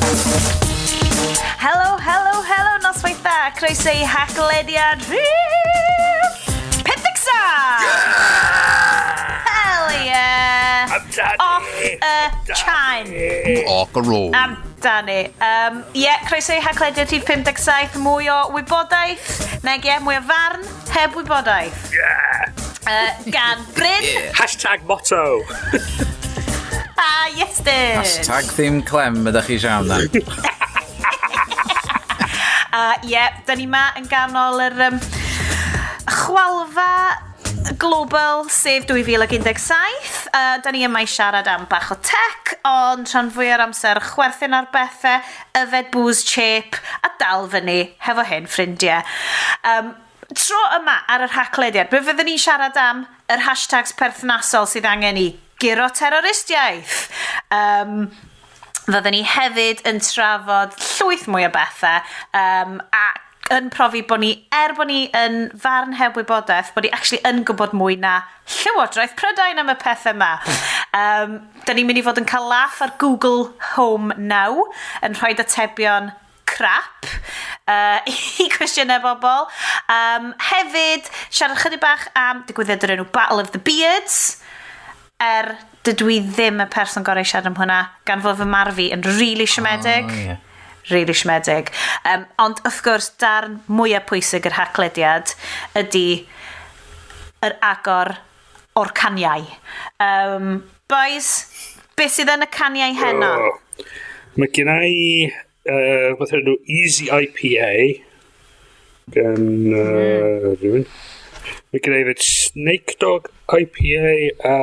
Helo, helo, helo, noswaith dda. Croeso i Haclediad rhif 57! Hell yeah! Amdani! Off y chain. Off a roll. Amdani. Ie, yeah, croeso i Haclediad rhif 57. Mwy o wybodaeth, nag ie, mwy o farn, heb wybodaeth. Yeah! Gan Bryn. Yeah. Hashtag motto! A Iestyn. Hashtag ddim clem ydych chi siarad amdan. A ie, yeah, da ni ma yn ganol yr chwalfa global, sef 2017. Da ni yma i siarad am bach o tech, ond rhan fwy o'r amser chwerthin ar bethau, yfed booze cheap, a dal fyny hefo hen ffrindiau. Tro yma ar yr Haclediad, be fyddwn ni'n siarad am? Yr hashtags perthnasol sydd angen i guro terroristiaeth. Fyddwn ni hefyd yn trafod llwyth mwy o bethau a yn profi bod ni, er bod ni yn farn heb wybodaeth, bod ni actually yn gwybod mwy na Llywodraeth Prydain am y pethau yma. Da ni'n mynd i fod yn cael laff ar Google Home Now, yn rhoi atebion crap i cwestiynau bobl. Hefyd, siarad chydig bach am digwyddiad o'r enw Battle of the Beards. Dydw i ddim y person gorau i siarad am hwnna, gan fod fy marf i yn really siomedig. Oh, ie. Really siomedig. Ond wrth gwrs, darn mwyaf pwysig yr Haclediad ydy yr agor o'r caniau. Boys, beth sydd yn y caniau heno? Oh. Mae gen i beth enw Easy IPA gan rhywun. Mae gen i hefyd Snake Dog IPA a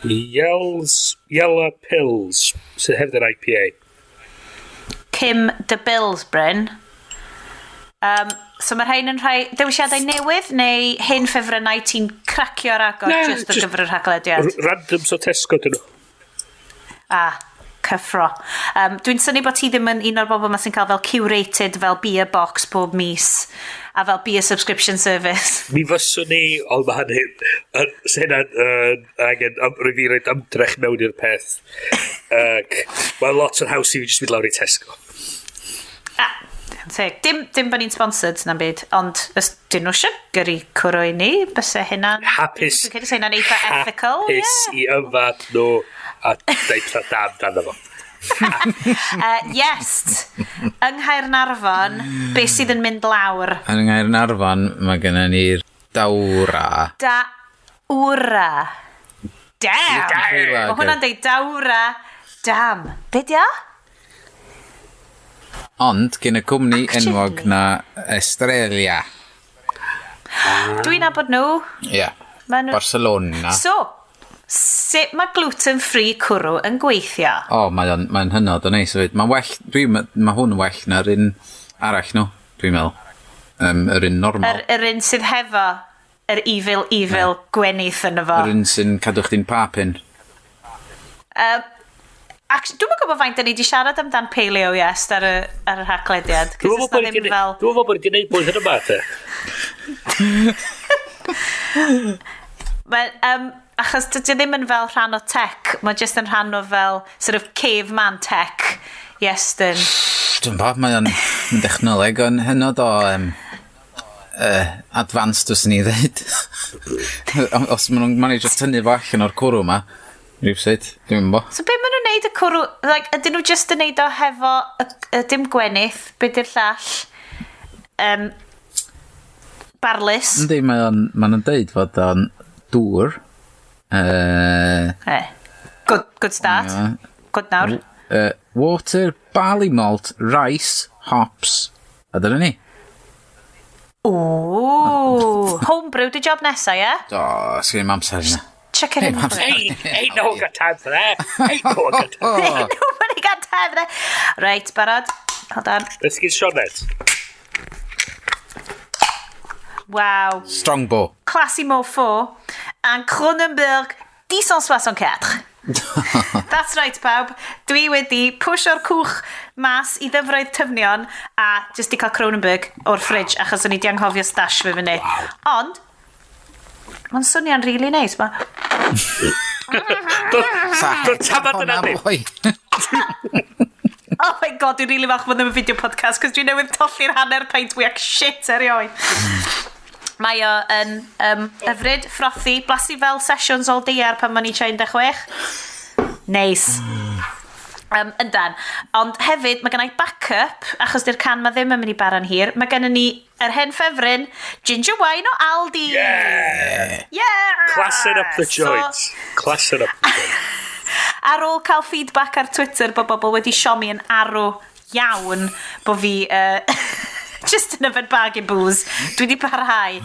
Yells Yellow Pills sydd hefyd yn IPA. Kim the Bills, Bryn. So mae rhain yn rhai dewisiadau newydd neu hen ffefrynnau ti'n cracio'r agor Na, just ar just gyfer yr Haclediad? Randoms o Tesco dyn nhw. Ah, cyffro. Dwi'n synnu bod ti ddim yn un o'r bobl yma sy'n cael fel curated fel beer box bob mis a fel beer subscription service. Mi fyswn ni, ond mae hynny, sy'n hynna'n angen rwy fi roed ymdrech mewn i'r peth. Ac mae lot yn haws i fi jyst mynd lawr i Tesco. Ah, teg. Dim bod ni'n sponsored na'n byd, ond os dyn nhw eisiau gyrru cwrw i ni, byse hynna'n Hapus. Dwi'n credu sa hynna'n eitha ethical. Hapus i yfad nhw a deud pethau da amdano fo. Yes, yng Nghaernarfon, beth sydd yn mynd lawr? Yn Nghaernarfon, mae gennym ni'r Dawra. Dawra. Damn! Damn! Mae hwnna'n deud dawra. Damn. Be di o? Ond, gen y cwmni Actually. enwog na Estrella. Dwi'n nabod nhw. Ie. Yeah. Ma' nhw. Barcelona. So, sut mae gluten-free cwrw yn gweithio? O, mae o'n mae hynod o neis hefyd. Mae'n well, dwi'n, mae hwn yn well na'r un arall nhw, dwi'n meddwl. Yr un normal. Yr un sydd hefo yr evil, evil gwenith yn efo. Yr un sy'n cadw chdi'n papin. Actually, dwi'm yn gwybod faint da ni wedi siarad amdan paleo yes ar y Haclediad. Dwi'n Cos meddwl oes na bod ddim ni fel. Dwi'n meddwl bod ni wedi gwneud blwyddyn yma, te. Mae, achos dydy o ddim yn fel rhan o tech, mae jyst yn rhan o fel sort of caveman tech. Iestyn. Dwi'n bod, mae o'n mae'n dechnoleg o'n hynod o advanced, os ni ddweud. Os maen nhw'n manage tynnu fo allan o'r cwrw ma, rhywsut, dwi'n bo. So be maen nhw'n neud y cwrw, like, ydyn nhw just yn neud o hefo y dim gwenith, be di'r llall? Barlys. Yndi, mae o'n deud fod o'n dŵr. Good start. Good nawr. Water, barley malt, rice, hops. A dyna ni. Ooh, homebrew di job nesa, ie? Yeah? Do, sgen i'm amser yna. Chuck it in. Hey, amser. Ain't no one got time for that. Ain't no one got time. Ain't nobody got time for that. Reit, barod. Hold on. Beth gyn Sionet? Wow. Strongbow. Classy Mofo and Kronenbourg 1064. That's right, pawb. Dwi wedi pwsio'r cwch mas i ddyfroedd tyfnion a jyst i cael Kronenbourg o'r fridge achos o'n i di anghofio stash fi fyny. Ond, mae'n swnio'n really nice. Ma. Do tamad yna Hwnna, ddim. boi. Oh my God, dwi'n really falch bod ddim yn video podcast, cos dwi newydd tolli'r hanner peint fwyaf shit erioed. Mae o yn hyfryd, frothy, blasu fel sessions all day ar pan ma'n i 16. Neis. Yndan. Ond hefyd, mae gennau backup, achos di'r can ma ddim yn mynd i bara'n hir. Mae gennym ni yr hen ffefryn, ginger wine o Aldi. Yeah! Yeah! Classing up the joint. So, Classing up the joint. Ar ôl cael feedback ar Twitter bod bobl wedi siomi yn arw iawn bod fi just yn yfed bargain booze, dwi wedi parhau.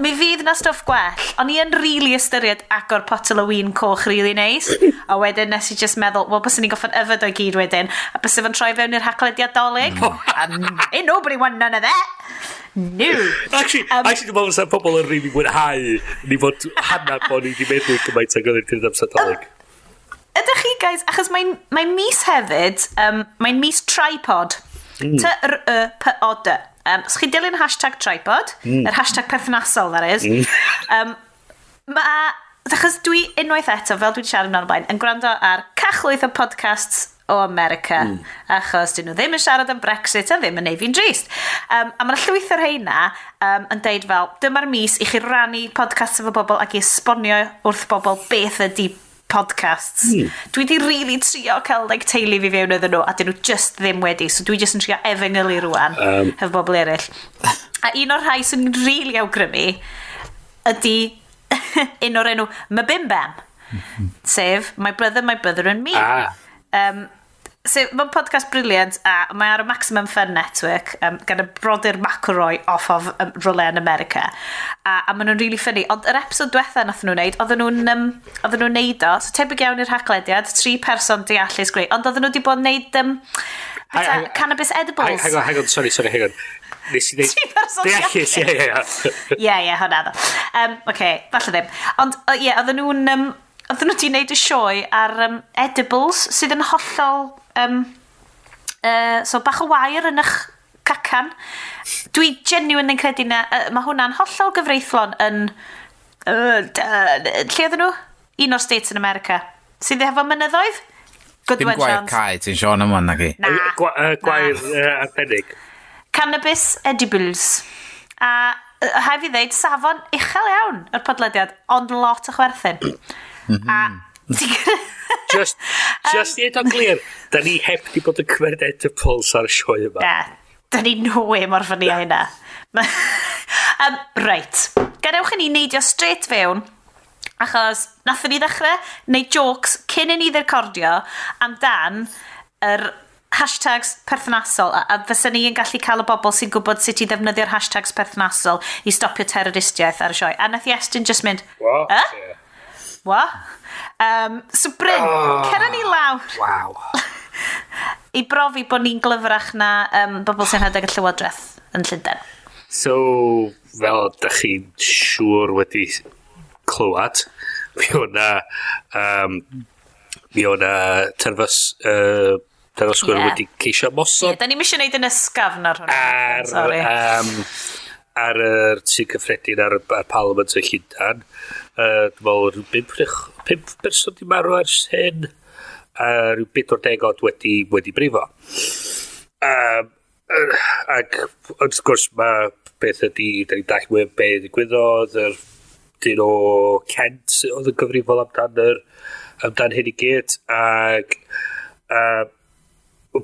Mi fydd na stwff gwell. O'n i yn really ystyried agor potel o win coch really nice. A wedyn nes i just meddwl, wel, byswn i'n goffod yfed o'i gyd wedyn. A bys fo'n troi fewn i'r Haclediad Dolig. Ain't nobody want none of that. No. Actually, dwi'n meddwl fysa pobl yn rili mwynhau ni fod hanner bod ni wedi meddwl gymaint ag oedd yn amser Dolig. Ydych chi, guys, achos mae'n mis hefyd, mae'n mis tripod. Tripod. Os chi dilyn #tripod, yr hashtag perthnasol, that is. Achos dwi unwaith eto, fel dwi wedi siarad amdano blaen, yn gwrando ar cachlwyth o podcasts o America, achos dyn nhw ddim yn siarad am Brexit a ddim yn neud fi'n drist. A mae'na llwyth o'r rheina yn deud fel, dyma'r mis i chi rannu podcasts efo bobl ac i esbonio wrth bobl beth ydy podcasts. Dwi di really trio cael, like, teulu fi fewn iddyn nhw, a dyn nhw just ddim wedi, so dwi just yn trio efengylu rwan hefo bobl eraill. A un o'r rhai sy'n really awgrymu ydy un o'r enw MBMBaM, sef My Brother, My Brother and Me. Ah. So, mae'n podcast brilliant a mae ar y Maximum Fun Network gan y brodyr McElroy off of rhywle yn America. A maen nhw'n really funny. Ond yr episode diwetha nath nhw'n neud, oedden nhw'n neud o, so tebyg iawn i'r Haclediad, tri person deallus greu, ond oedden nhw wedi bod yn neud cannabis edibles. Hang on, hang on, sorry, sorry, hang on. Nes i ddeud Tri person Deallus, ie. Ie, hwnna ddo. Okay, falle ddim. Ond, ie, oedden nhw wedi gwneud y sioe ar edibles sydd yn hollol... So, bach o wair yn eich cacan. Dwi genuine yn credu na... Mae hwnna'n hollol gyfreithlon yn... Lle oedden nhw? Un o'r states yn America. Sydd efo mynyddoedd? Good Dim one, gwair Sians. cae ti'n sôn am hwn, nag i? Na. Gwair arbennig. Cannabis edibles. A rhaid fi ddeud, safon uchel iawn yr podlediad, ond lot o chwerthin. A Just i edo glir, da ni heb di bod yn cymryd edibles ar y sioe yma. Na, da ni no way mor funny â hynna. Reit, gadewch i ni neidio straight fewn, achos nathon ni ddechrau neud jokes cyn i ni recordio amdan yr hashtags perthnasol a fysa ni yn gallu cael y bobl sy'n gwybod sut i ddefnyddio'r hashtags perthnasol i stopio terroristiaeth ar y sioe. A nath Iestyn just mynd, What? "Eh? Yeah. What?" So Bryn, oh, cera ni lawr i brofi bod ni'n glyfrach na bobl sy'n rhedeg y llywodraeth yn Llundain. So, fel da chi'n siŵr wedi clywed, mi o'na terfysgwyr wedi ceisio mosod Ie, da ni'n eisiau gwneud yn ysgafn ar hwnna. ar, Sorry. ar yr tŷ cyffredin ar Parliament y Llundain. Dwi'n meddwl rhyw pump person di marw ers hyn, a rhyw 40 odd wedi brifo. Ac wrth gwrs mae beth ydi, da ni'n dall mwy o be ddigwyddodd, yr dyn o Kent oedd yn gyfrifol amdan hyn i gyd, ac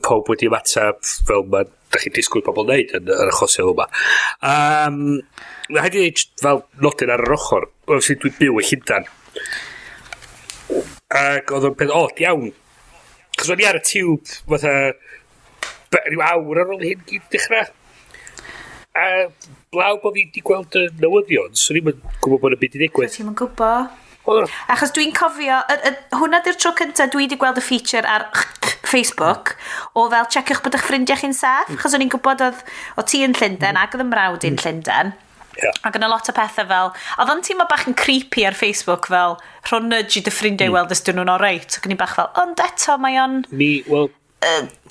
pawb wedi ymateb fel mae da chi'n disgwyl pobl wneud yn yr achosion yma. Rhaid i ddweud fel nodyn ar yr ochr, obviously dwi'n byw yn Llundain. Ac oedd o'n peth od iawn. Cos o'n i ar y tube fatha rhyw awr ar ôl hyn gyd dechrau. A blaw bod fi wedi gweld y newyddion, so ni'n gwybod bod y byd wedi digwydd. Ti'm yn gwybod. Oedd Achos dwi'n cofio, hwnna di'r tro cyntaf dwi wedi gweld y feature ar Facebook o fel checiwch bod eich ffrindiau chi'n saff, achos o'n i'n gwybod oedd o ti yn Llundain ac oedd y mrawd i'n Llundain. Ac yna lot o pethau fel, oedd o'n teimlo bach yn creepy ar Facebook fel, rho nudge i dy ffrindiau i weld os dyn nhw'n alright. Ac o'n i'n bach fel, ond eto mae o'n Mi, wel,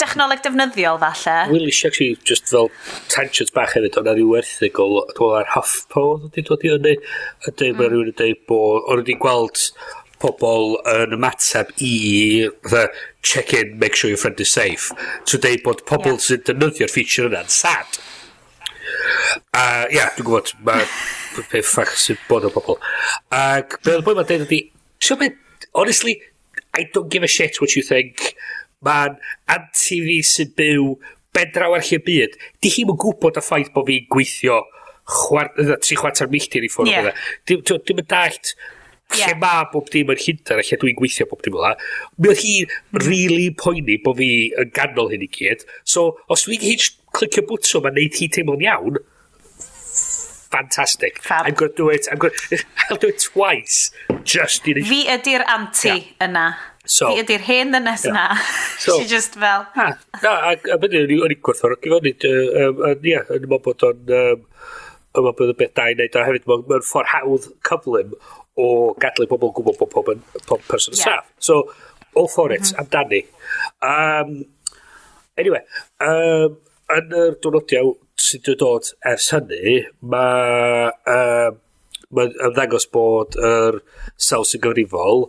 technoleg defnyddiol falle. Welis i actually just fel tangent bach hefyd, o'na rhyw erthygl, dwi'n meddwl ar HuffPo oedd wedi dod i fyny, a dweud, mae rhywun yn dweud bod, o'n wedi gweld pobl yn ymateb i fatha, "Check in, make sure your friend is safe." So deud bod pobl sy'n defnyddio'r feature yna'n sad. A ia, yeah, dwi'n gwybod, mae peth ffach sy'n bod o pobl. Ac be oedd y boi ma'n deud ydi, so beth, honestly, I don't give a shit what you think. Mae'n anti fi sy'n byw ben draw ar lle byd. Di hi'm yn gwybod y ffaith bod fi'n gweithio 3/4 milltir i ffwrdd. Yeah. Dim yn dallt lle ma bob dim yn Llundain a lle dwi'n gweithio bob dim fel 'a. Mi oedd hi really poeni bod fi yn ganol hyn i gyd. So, os dwi'n gallu jyst clicio bwtwm a neud hi teimlo'n iawn, fantastic. Fab. I'm going to do it. I'll do it twice. Just i neud. Fi ydy'r anti yna. Fi ydy'r hen ddynes yna. She just fel. Na, na, a beth o'n i'n gwerthfawrogi fo, nid, ie, o'n i'n meddwl bod o'n, o'n meddwl bod y beth da i wneud, a hefyd mae'n ffordd hawdd cyflym o gadael i pobl gwybod bod pob, yn, pob person yn saff. So, all for it, amdani. Anyway, yn yr diwrnodiau sydd wedi dod ers hynny, mae mae'n ymddangos bod yr sawl sy'n gyfrifol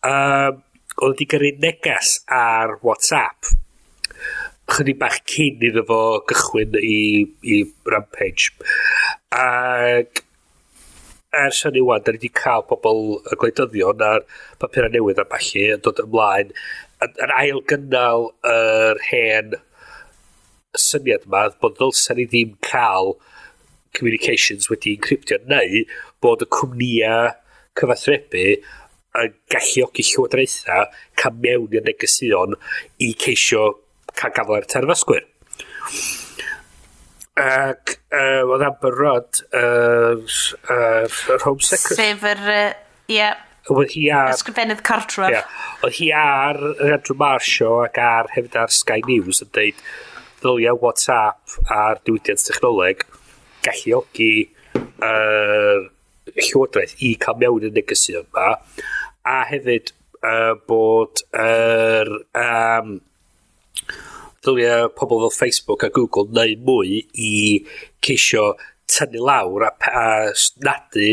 oedd wedi gyrru neges ar WhatsApp chydig bach cyn iddo fo gychwyn i rampage. Ac ers hynny wan, da ni wedi cael pobl y gwleidyddion a'r papurau newydd a ballu yn dod ymlaen yn ail gynnal yr hen syniad yma bod ddylsa ni ddim cael communications wedi encryptio neu bod y cwmnïau cyfathrebu yn galluogi llywodraethau cael mewn i'r negeseuon i ceisio cael gafael ar y terfysgwyr. Ac oedd Amber Rudd, yr Home Secretary, Sef yr, ie, oedd hi ar Ysgrifennydd Cartref. Ie. Oedd hi ar yr Andrew Marr Show ac ar hefyd ar Sky News yn deud ddylia WhatsApp a'r diwydiant technoleg galluogi yr llywodraeth i cael mewn y negeseuon yma a hefyd bod yr ddylia pobl fel Facebook a Google neu mwy i ceisio tynnu lawr a nadu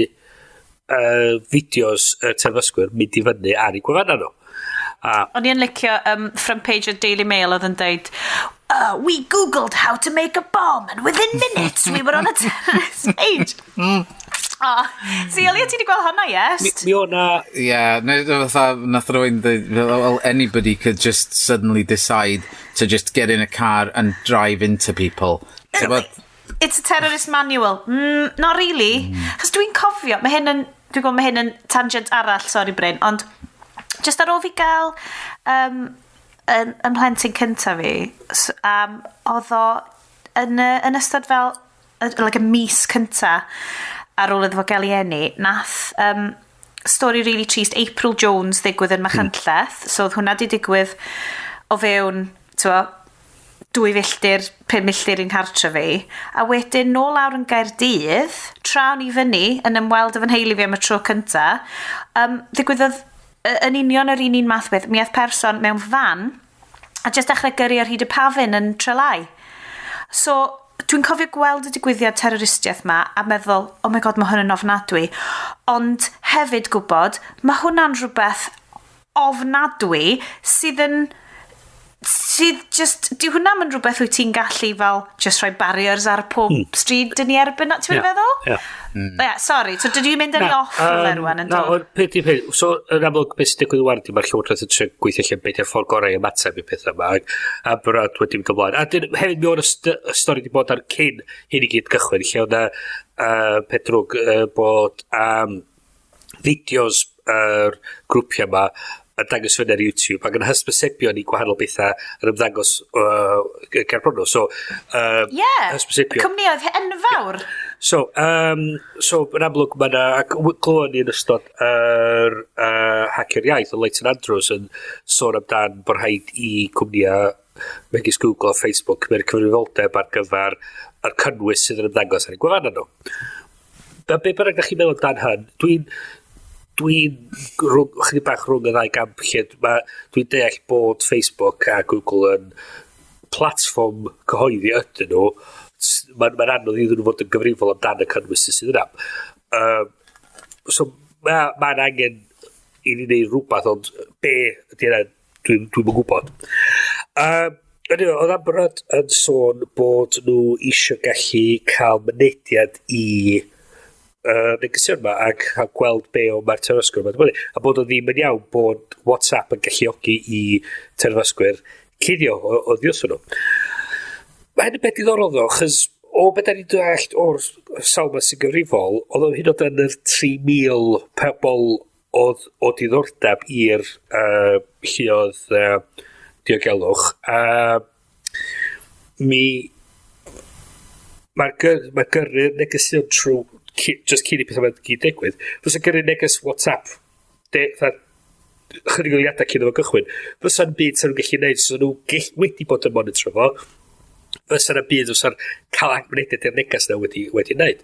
fideos y terfysgwyr mynd i fyny ar eu gwefannau nhw. A O'n i yn licio front page y Daily Mail oedd yn deud, "We googled how to make a bomb and within minutes we were on a terrorist page." Oh, si, Elliot, ti wedi gweld hwnna, yes? Mi o'na Ie, yeah, neu fatha, nath rywun dweud, "Well, anybody could just suddenly decide to just get in a car and drive into people." T'bod? It's a terrorist manual. Not really. Chos dwi'n cofio, mae hyn yn, dwi'n gwybod mae hyn yn tangent arall, sorry Bryn, ond just ar ôl fi gael yn mhlentyn cyntaf fi, oedd o yn ystod fel, like y mis cynta ar ôl iddo fo gael ei eni, nath stori really trist April Jones ddigwydd yn Machynlleth, so oedd hwnna di digwydd o fewn, t'wo, 2 filltir, 5 milltir i'n cartre fi. A wedyn nôl lawr yn Gaerdydd, tra o'n i fyny yn ymweld efo nheulu fi am y tro cynta, ddigwyddodd yn union yr un un math o beth. Mi aeth person mewn fan a just dechrau gyrru ar hyd y pafin yn Trelai. So, dwi'n cofio gweld y digwyddiad terroristiaeth ma a meddwl, "Oh my God, mae hwn yn ofnadwy." Ond hefyd gwybod, mae hwnna'n rhywbeth ofnadwy sydd just, di hwnna'n yn rhywbeth wyt ti'n gallu fel just rhoi barriers ar pob stryd dyn ni erbyn, ti'n feddwl? Ie. Yeah, sorry, so dydw i'n mynd yn off o fe rwan yn Na, dod? Ond peth i peth. So, yn amlwg, beth sy'n digwydd wan, di mae'r Llywodraeth yn trio gweithio allan beth yw'r ffordd gorau i ymateb i pethau yma. Ac a brad wedi mynd ymlaen. A dyn, hefyd mi o'n y stori di bod ar cyn hyn i gyd gychwyn, lle oedd peth drwg bod fideos yr grwpiau yma yn dangos fyny ar YouTube ac yn hysbysebion i gwahanol bethau yn ymddangos gerbron nhw. So, Ie, yeah, y hysbysebion. cwmnioedd enfawr. So, yn amlwg mae yna, ac glywon ni yn ystod yr Hacio'r Iaith, o Leighton Andrews yn sôn amdan bod rhaid i cwmnïau megis Google a Facebook cymryd cyfrifoldeb ar gyfer yr cynnwys sydd yn ymddangos ar eu gwefannau nhw. Be bynnag ydych chi'n meddwl amdan hyn, dwi'n rhwng, chydig bach rhwng y ddau gamp lle dwi'n deall bod Facebook a Google yn platfform cyhoeddi ydyn nhw, mae'n ma anodd iddyn nhw fod yn gyfrifol amdan y cynnwys sydd yna. So mae'n ma angen i ni wneud rhywbeth, ond be ydy hynna, dwi'n dwi gwybod. Anyway, oedd Amber Rudd yn sôn bod nhw eisiau gallu cael mynediad i negeseuon yma a cael gweld be o mae'r terfysgwyr yma. A bod o ddim yn iawn bod WhatsApp yn galluogi i terfysgwyr cuddio o ddiwrthyn nhw. Mae hyn yn beth diddorol ddo, chos o beth da ni'n deall o'r sawl ma sy'n gyfrifol, oedd o hyd yn oed yn yr 3,000 pobl oedd o diddordeb i'r lluoedd diogelwch. A mi mae'r gyr, mae gyrru'r negeseuon trwy just cyn i pethau mae'n gyd digwydd. Fysa gyrru neges WhatsApp de, fatha, chydig o eiliadau cyn iddo fo gychwyn. Fysa'n byd sy'n nhw'n gallu neud, so nhw wedi bod yn monitro fo. Fysa'n y byd fysa'n cael mynediad i'r neges na wedi wneud.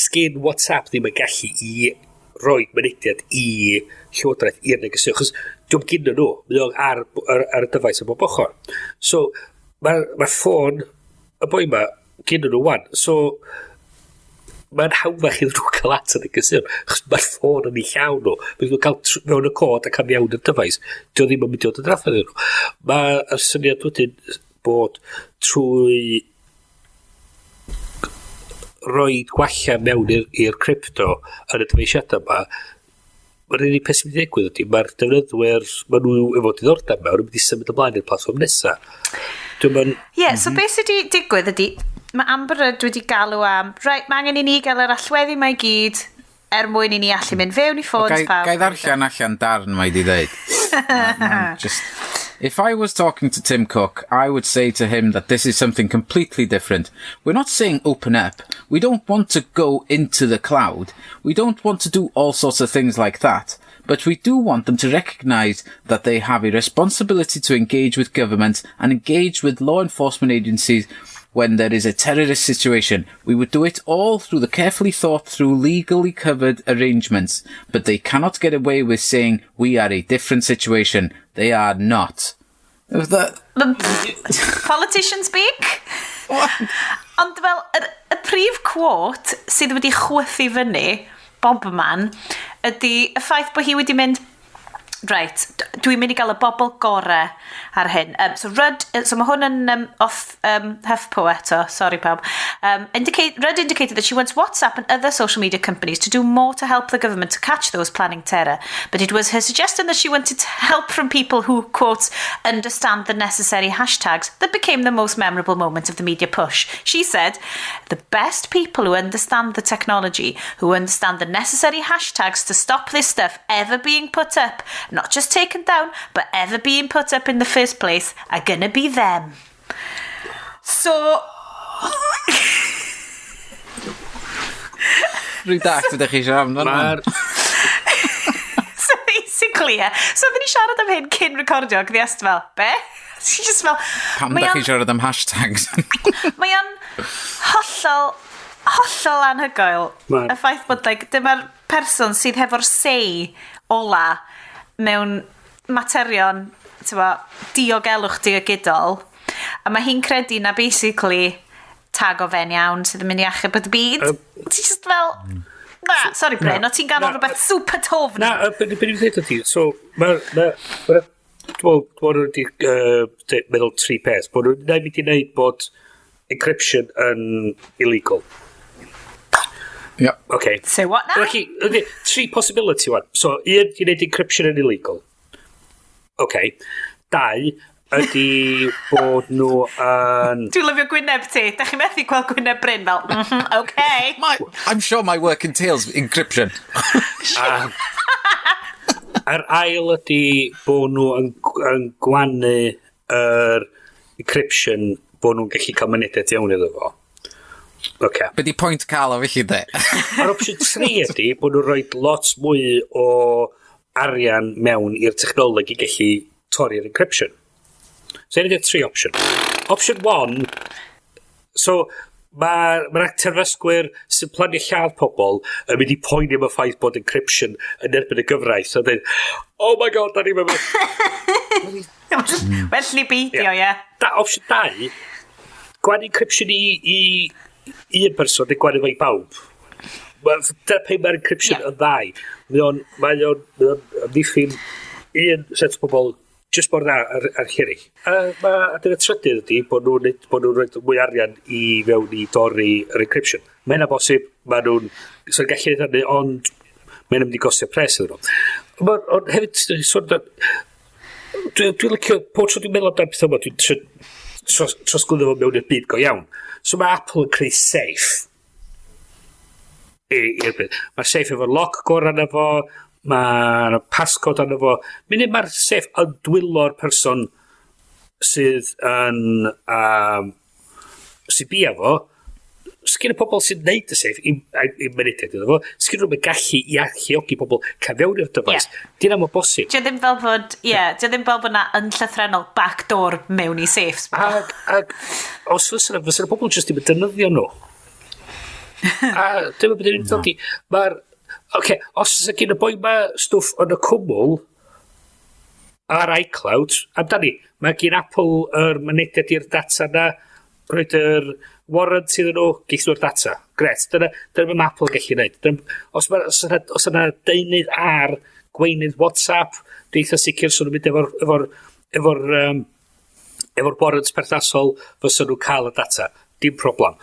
Sgyn WhatsApp ddim yn gallu i roi mynediad i llywodraeth i'r negeseuon, chos diw'm gynno nhw, mae o ar y dyfais o bob ochr. So, mae'r ma ffôn y boi ma gynno nhw wan. So, mae'n hawddach iddyn nhw cael at y negeseuon, achos mae'r ffôn yn ei llaw nhw. Bydd nhw'n cael mewn y cod a cael mewn y dyfais. Dio ddim yn mynd i fod yn drafferth iddyn nhw. Mae'r syniad wedyn bod trwy roi gwalla mewn i'r crypto yn y dyfeisiadau yma, mae'r unig peth sy'n mynd i ddigwydd ydy, mae'r defnyddwyr, maen nhw efo diddordeb mewn, yn mynd i symud ymlaen i'r platfform nesaf. Dwi'n mynd. Ie, yeah, so beth sydd wedi digwydd ydy, mae Amber Rudd wedi galw am, right, mae angen i ni gael yr allweddi mae i gyd er mwyn i ni allu mynd fewn i ffôns pawb. Gai ddarllen allan darn mae di ddeud? Just, if I was talking to Tim Cook, I would say to him that this is something completely different. We're not saying open up. We don't want to go into the cloud. We don't want to do all sorts of things like that. But we do want them to recognise that they have a responsibility to engage with government and engage with law enforcement agencies when there is a terrorist situation. We would do it all through the carefully thought through, legally covered arrangements, but they cannot get away with saying we are a different situation. They are not. That, Politician speak? Ond fel, y prif quote sydd wedi chwythu fyny bob man ydy y ffaith bod hi wedi mynd, "Right, dwi'n mynd i gael y bobl gore ar hyn." So Rudd, so mae hwn yn off HuffPo eto, sorry pawb. Rudd indicated that she wants WhatsApp and other social media companies to do more to help the government to catch those planning terror. But it was her suggestion that she wanted help from people who, quote, understand the necessary hashtags that became the most memorable moment of the media push. She said, "The best people who understand the technology, who understand the necessary hashtags to stop this stuff ever being put up, not just taken down, but ever being put up in the first place, are gonna be them." So, Rwy'n dallt ydych chi siarad amdano. So basically, yeah. So oedden ni siarad am hyn cyn recordio, ac oedd fel, "Be?" She just fel. Pam da chi siarad am hashtags? Mae o'n hollol, hollol anhygoel. Y ffaith bod, like, dyma'r person sydd hefo'r say ola mewn materion, bo, diogelwch digidol, a mae hi'n credu na basically tag o fe'n iawn sydd yn mynd i achub y byd. Ti just fel... Na, sorry Bryn, o ti'n ganol rhywbeth super dwfn. Na, be ni'n dweud ydy, so, mae'r... Ma, ma, dwi'n meddwl bod nhw wedi meddwl tri peth. Bod nhw'n mynd i wneud bod encryption yn illegal. Okay. Say what now? Okay, tri possibility wan. So, un, i wneud encryption yn illegal. Okay. Dau, ydy bod nhw yn. Dwi'n lyfio gwyneb ti. Da chi methu gweld gwyneb Bryn fel, okay." I'm sure my work entails encryption. A'r ail ydy bod nhw yn gwanu yr encryption bod nhw'n gallu cael mynediad iawn iddo fo. Okay. Be di pwynt cael o felly de? A'r opsiwn tri ydy bod nhw'n rhoi lot mwy o arian mewn i'r technoleg i gallu torri'r encryption. So hyn ydy'r tri opsiwn. Option one, so mae'r ma terfysgwyr sy'n plannu lladd pobl yn mynd i poeni am y ffaith bod encryption yn erbyn y gyfraith. So dweud, "Oh my God, da ni'n mynd." Well ni beidio, ie. Da, opsiwn dau, gwanu encryption i un person neu gwanu fo i bawb. Dyna pe mae'r encryption yn ddau. Mae o'n amddiffyn un set o bobl just mor dda ar eraill. A dyna trydydd ydy bod nhw'n rhoi mwy arian i fewn i dorri yr encryption. Mae hynna bosib, mae nhw'n so gallu neud hynny, ond mae'n mynd i gostio pres iddyn nhw. Ond hefyd, sort of, dwi licio, pob tro dwi'n meddwl amdan pethau yma, dwi'n trio trosglwyddo fo mewn i'r byd go iawn. So mae Apple yn creu safe i'r byd. Mae'r safe efo lock gorau arno fo, mae'r passcode arno fo. Munud mae'r safe yn dwylo'r person sydd yn sydd bia fo, sgyn y pobl sy'n neud y safe i mynediad iddo fo, sgyn nhw'n gallu i alluogi pobl cael fewn i'r dyfais. Yeah. Dyna mor bosib. Dio ddim fel bod, ie, yeah, dio ddim fel bod na yn llythrenol backdoor mewn i safes. Ag os fysa pobl jyst ddim yn defnyddio nhw. A dyma beth yw'n dod i. Mae'r... Oce, os oes gen y boi ma stwff yn y cwmwl ar iCloud, amdani, mae gen Apple yr mynediad i'r data na, roed yr warrant iddyn nhw, geith nhw'r data. Gret, dyna beth mae Apple yn gallu gwneud. Dyna, os yna deunydd ar gweinydd WhatsApp, dwi'n eitha sicr so nhw'n mynd efo'r warrant perthnasol fysa nhw'n cael y data. Dim problem.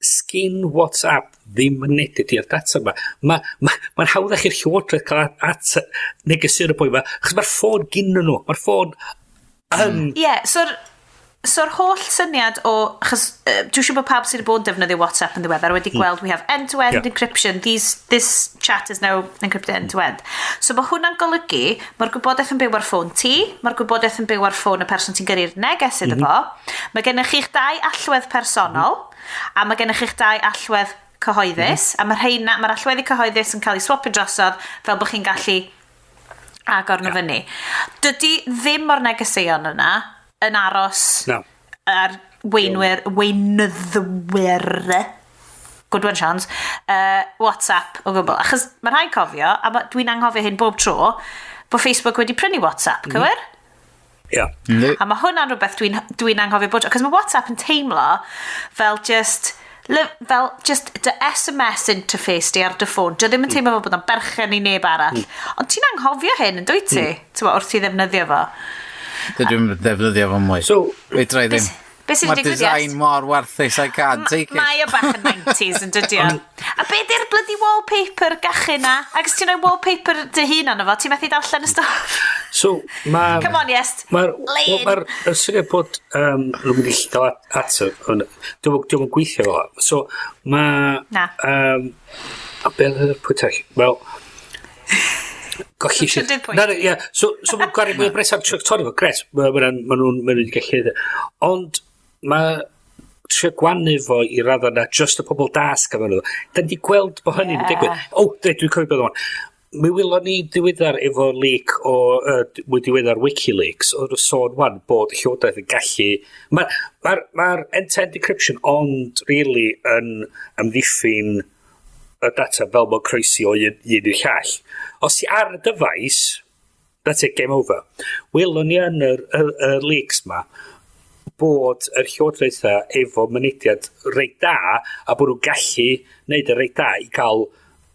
Sgin WhatsApp ddim mynediad i'r data yma. Mae'n hawddach i'r llywodraeth cael at negeseuon y boi yma, achos mae'r ffôn gyn nhw. Mae'r ffôn yn. Ie, yeah, so'r so holl syniad o... Achos dwi'n siŵr bod pawb sydd wedi bod yn defnyddio WhatsApp yn ddiweddar wedi gweld we have end-to-end encryption. This chat is now encrypted end-to-end. So mae hwnna'n golygu, mae'r gwybodaeth yn byw ar ffôn ti, mae'r gwybodaeth yn byw ar ffôn y person ti'n gyrru'r neges iddo fo. Mae gennych chi'ch dau allwedd personol, a mae gennych chi'ch dau allwedd cyhoeddus, a mae'r rheina, mae'r allweddi cyhoeddus yn cael eu swapio drosodd fel bod chi'n gallu agor nhw fyny. Dydy ddim o'r negeseuon yna yn aros No. ar weinwyr, weinyddwyr, good one Shans, WhatsApp o gwbl. Achos mae rhaid cofio, a dwi'n anghofio hyn bob tro, bod Facebook wedi prynu WhatsApp, cywir? Ia. Yndi. A mae hwnna'n rhywbeth dwi anghofio bod, achos mae WhatsApp yn teimlo fel just dy SMS interface di ar dy ffôn. Dio ddim yn teimlo fel bod o'n berchen i neb arall. Ond ti'n anghofio hyn, yn dwyt ti? Mm. Wrth i ddefnyddio fo. Dydw i'n defnyddio fo mwy. So, Fedra i ddim. Be sy'n Mae'r digwydd, design Iest? mor warthus, I can't take it. Mae o bach yn 90s yn dydi o. A be di'r bloody wallpaper gachu na? Ac os ti'n rhoi wallpaper dy hun arno fo, ti'n methu darllen y stwff. So, mae... Come on, Iest. Mae'r Lean. ma y syniad bod nhw'n mynd i gael at dio'm yn gweithio fel 'a. So, mae... Na. A beth oedd y pwynt arall? Wel, golli shit. Trydydd pwynt. Na, ie. So mae'n gwario mwy o bres ar trio torri fo. Gret, ma nhw'n ma nhw wedi gallu neud e. Ond mae trio gwanu fo i radda na just y pobl da sy'n gael nhw. Da ni wedi gweld bod hynny'n digwydd. O, dwi'n cofio beth o'n. Mi wylon ni diweddar efo leak o, mwy diweddar WikiLeaks, oedd y sôn wan bod y llywodraeth yn gallu. Mae'r ma ma end-to-end encryption ond really yn amddiffyn y data fel mae'n croesi o un i'r llall. Os ti ar y dyfais, that's it, game over. Welon ni yn yr leaks ma bod yr llywodraethau efo mynediad reit da a bod nhw'n gallu neud y reit da i gael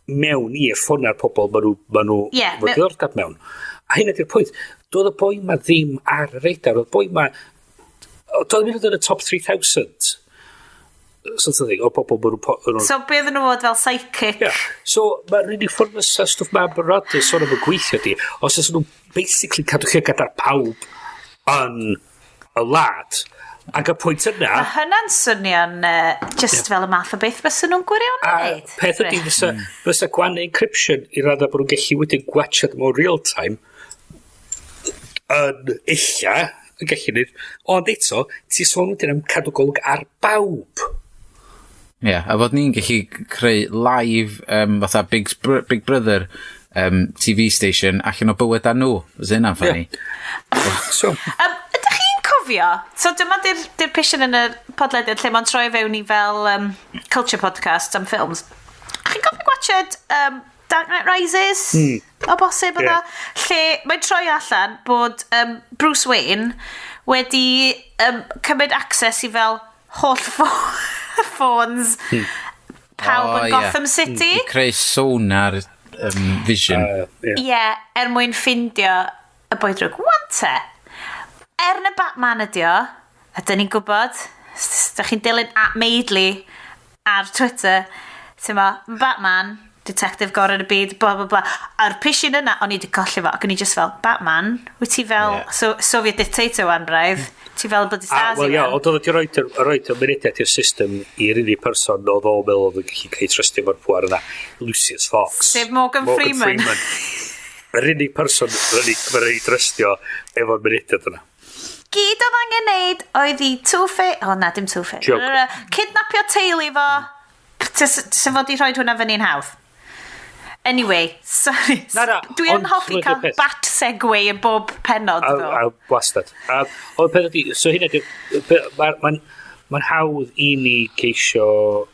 mewn i'r ffona'r pobl ma nhw efo diddordeb mewn. A hynny ydy'r pwynt. Doedd y boi ma ddim ar y radar. Oedd y boi ma... Doedd ddim yn y top 3,000 sort of thing, o bobl ma nhw'n So be oedden nhw fod fel psychic? Yeah. So, mae'r unig ffordd fysa stwff ma Amber sôn am y gweithio di, os oes nhw basically cadw llygad ar pawb yn y wlad, ac y pwynt yna, Mae hynna'n swnio'n just fel y math o beth byswn nhw'n gwirionedd a wneud. peth ydy fysa gwanu encryption i radda bod nhw'n gallu wedyn gwachad mewn real time yn illa yn gallu neud, ond eto, ti sôn wedyn am cadw golwg ar bawb. Ie, yeah, a fod ni'n gallu creu live fatha Big Brother TV station allan o bywyd â nhw. Fysa hynna'n funny. So, Ydych chi'n cofio? So dyma di'r pishin yn y podlediad lle mae'n troi fewn i fel culture podcast am ffilms. Chi'n cofio gwachod Dark Knight Rises? O bosib yna? Lle mae'n troi allan bod Bruce Wayne wedi cymryd access i fel holl ffôns pawb yn Gotham City. I creu sonar vision. Ie. Yeah, er mwyn ffindio y boi drwg. Wan te, er na Batman ydi o, a dyn ni'n gwybod, da chi'n dilyn @Maidley ar Twitter, ti'n mo, Batman, detective gorau yn y byd, bla bla bla. A'r pishin yna, o'n i wedi colli fo, ac o'n i just fel, "Batman, wyt ti fel so, Soviet dictator wan braidd? Ti fel bod A, Stasi wel, ia, wan?" ond oedd wedi rhoi y mynediad i'r system i'r unig person oedd o'n meddwl oedd yn gallu cael ei trystio efo'r pŵer yna, Lucius Fox. Sef Morgan Freeman. Yr unig person rhaid ei trystio efo'r mynediad yna. Gyd oedd angen neud oedd i Two-Face, o na, dim Two-Face. Joker. Kidnapio teulu fo, se fod i rhoi hwnna fyny'n hawdd. Anyway, sorry. Na, na, Dwi yn ond hoffi dyma'r cael peth. bat segue yn bob penod, A, ddo. a wastad. A, ond peth ydi, so hynna ydi, mae'n ma hawdd i ni ceisio.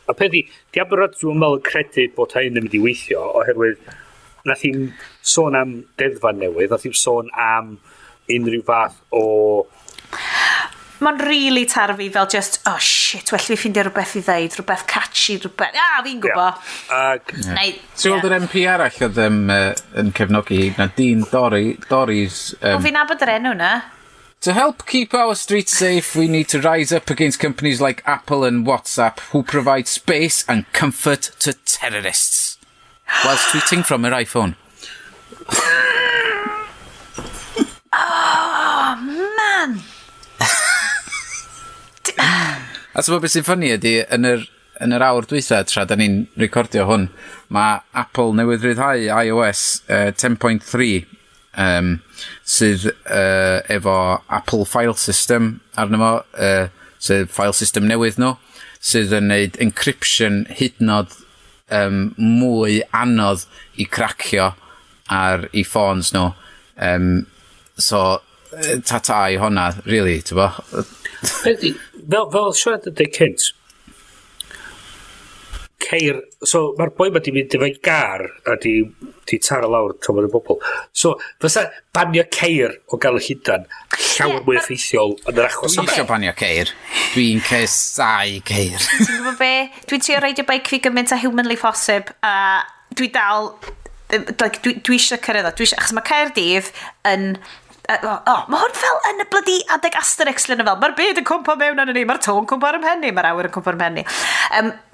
A peth ydi, di Amber dwi'n meddwl yn credu bod hyn yn mynd i weithio, oherwydd nath hi'n sôn am deddfa newydd, nath hi'n sôn am unrhyw fath o. Mae'n really tarfu fel just, "Oh shit, well fi ffeindio rhywbeth i ddeud, rhywbeth catchy, rhywbeth, ah, fi'n gwybod." Ac, Neu, Ti'n gweld yr MP arall oedd yn cefnogi hi, Nadine Dorries? O, fi'n nabod yr enw na. "To help keep our streets safe, we need to rise up against companies like Apple and WhatsApp who provide space and comfort to terrorists." Whilst tweeting from her iPhone. Oh, man! A so beth sy'n funny ydy, yn yr awr dwytha, tra da ni'n recordio hwn, mae Apple newydd ryddhau iOS 10.3, sydd efo Apple File System arno fo, sydd file system newydd nhw, sydd yn neud encryption hyd yn oed mwy anodd i cracio ar i ffôns nhw. So, ta-ta i honna, really, ti'n bo? Peth ydi, fel siarad yn dweud cynt, ceir, so mae'r boi ma di mynd efo'i gar a di taro lawr tymor y bobl. So, fysa banio ceir o gael y Llundan llawer mwy effeithiol yn yr achos Dwi'n yma. isio banio ceir. Dwi'n casáu ceir. Ti'n gwybod be? Dwi'n trio reidio beic fi gymaint a humanly posib a dwi dal like, dwi eisiau cyrraedd o. Dwi eisiau, achos mae Caerdydd yn oh, mae hwn fel yn y bloody adeg Asterix lle fel, mae'r byd yn cwmpo mewn arno ni, mae'r to'n cwmpo ar ymhen ni, mae'r awyr yn cwmpo ar ymhen ni.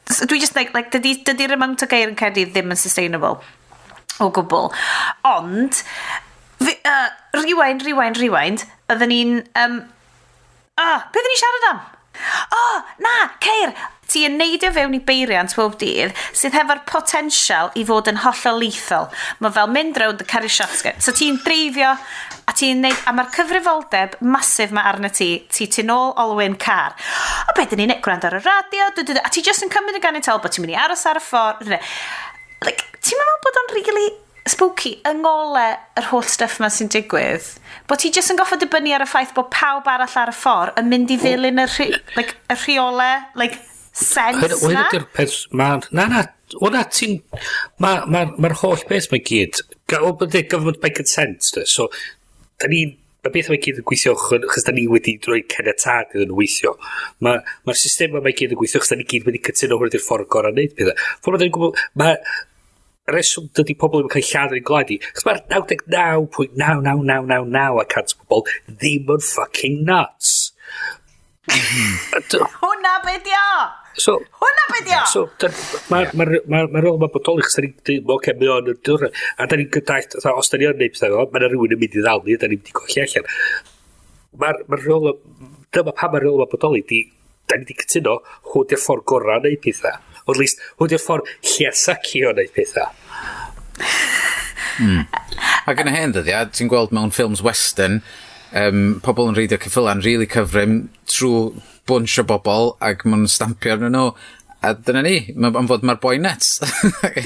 So dwi just like dydy'r amount o geir yn Caerdydd ddim yn sustainable o gwbl. Ond, fi, rewind, rewind, rewind, oedden ni'n... Ah, beth oedden ni'n siarad am? Oh, na, ceir! Ti yn neidio fewn i beiriant bob dydd sydd hefo'r potensial i fod yn hollol lethal. Mae fel mynd rownd y cario shotgun. So ti'n dreifio a ti'n neud, a mae'r cyfrifoldeb massive ma arno ti, ti tu nôl olwyn car. O beth dyn ni'n neud, gwrando ar y radio, dw, dw, dw, a ti just yn cymryd y ganiataol bod ti'n mynd i aros ar y ffordd. Like, ti'n meddwl bod o'n really spooky yng ngole yr holl stuff ma sy'n digwydd? Bod ti jyst yn goffod dibynnu ar y ffaith bod pawb arall ar y ffordd yn mynd i ddilyn like, y rheole, like, sense Hyn na? ydy'r peth, na, hwnna ti'n, mae'r ma holl beth mae gyd, o, bod e government by consent, de, so, da ni, mae beth mae gyd yn gweithio chos da ni wedi rhoi caniatâd iddyn nhw weithio. Mae'r ma system yma gyd yn gweithio chos da ni gyd wedi cytuno hwnna ydy'r ffordd gorau wneud pethau. Ffordd da ni'n gwybod, mae reswm dydy pobl ddim yn cael lladd yn eu gwlad i, chos mae'r 99.99999 a cant o bobl ddim yn fucking nuts. Hwna be di o! So, Hwna be di o! So, mae'r ma, ma, ma rôl yma bodoli, chos da ni'n dweud, oce, mae o'n y dwr, a da ni'n gydaeth, fatha, os da ni yn neud pethau fel, mae yna rhywun yn mynd i ddal ni, da ni'n mynd i colli allan. Mae'r ma rôl, dyma pam mae'r rôl yma bodoli, di, da ni wedi cytuno, hwn di'r ffordd gorau o neud pethau. O at least, hwn di'r ffordd lle sucky o neud pethau. Ac yn y hen ddyddiad, ti'n gweld mewn ffilms western, pobl yn reidio ceffyla'n really cyfrym trwy bunch o bobl ac maen nhw'n stampio arnyn nhw. A dyna ni, am fod mae'r boi nuts.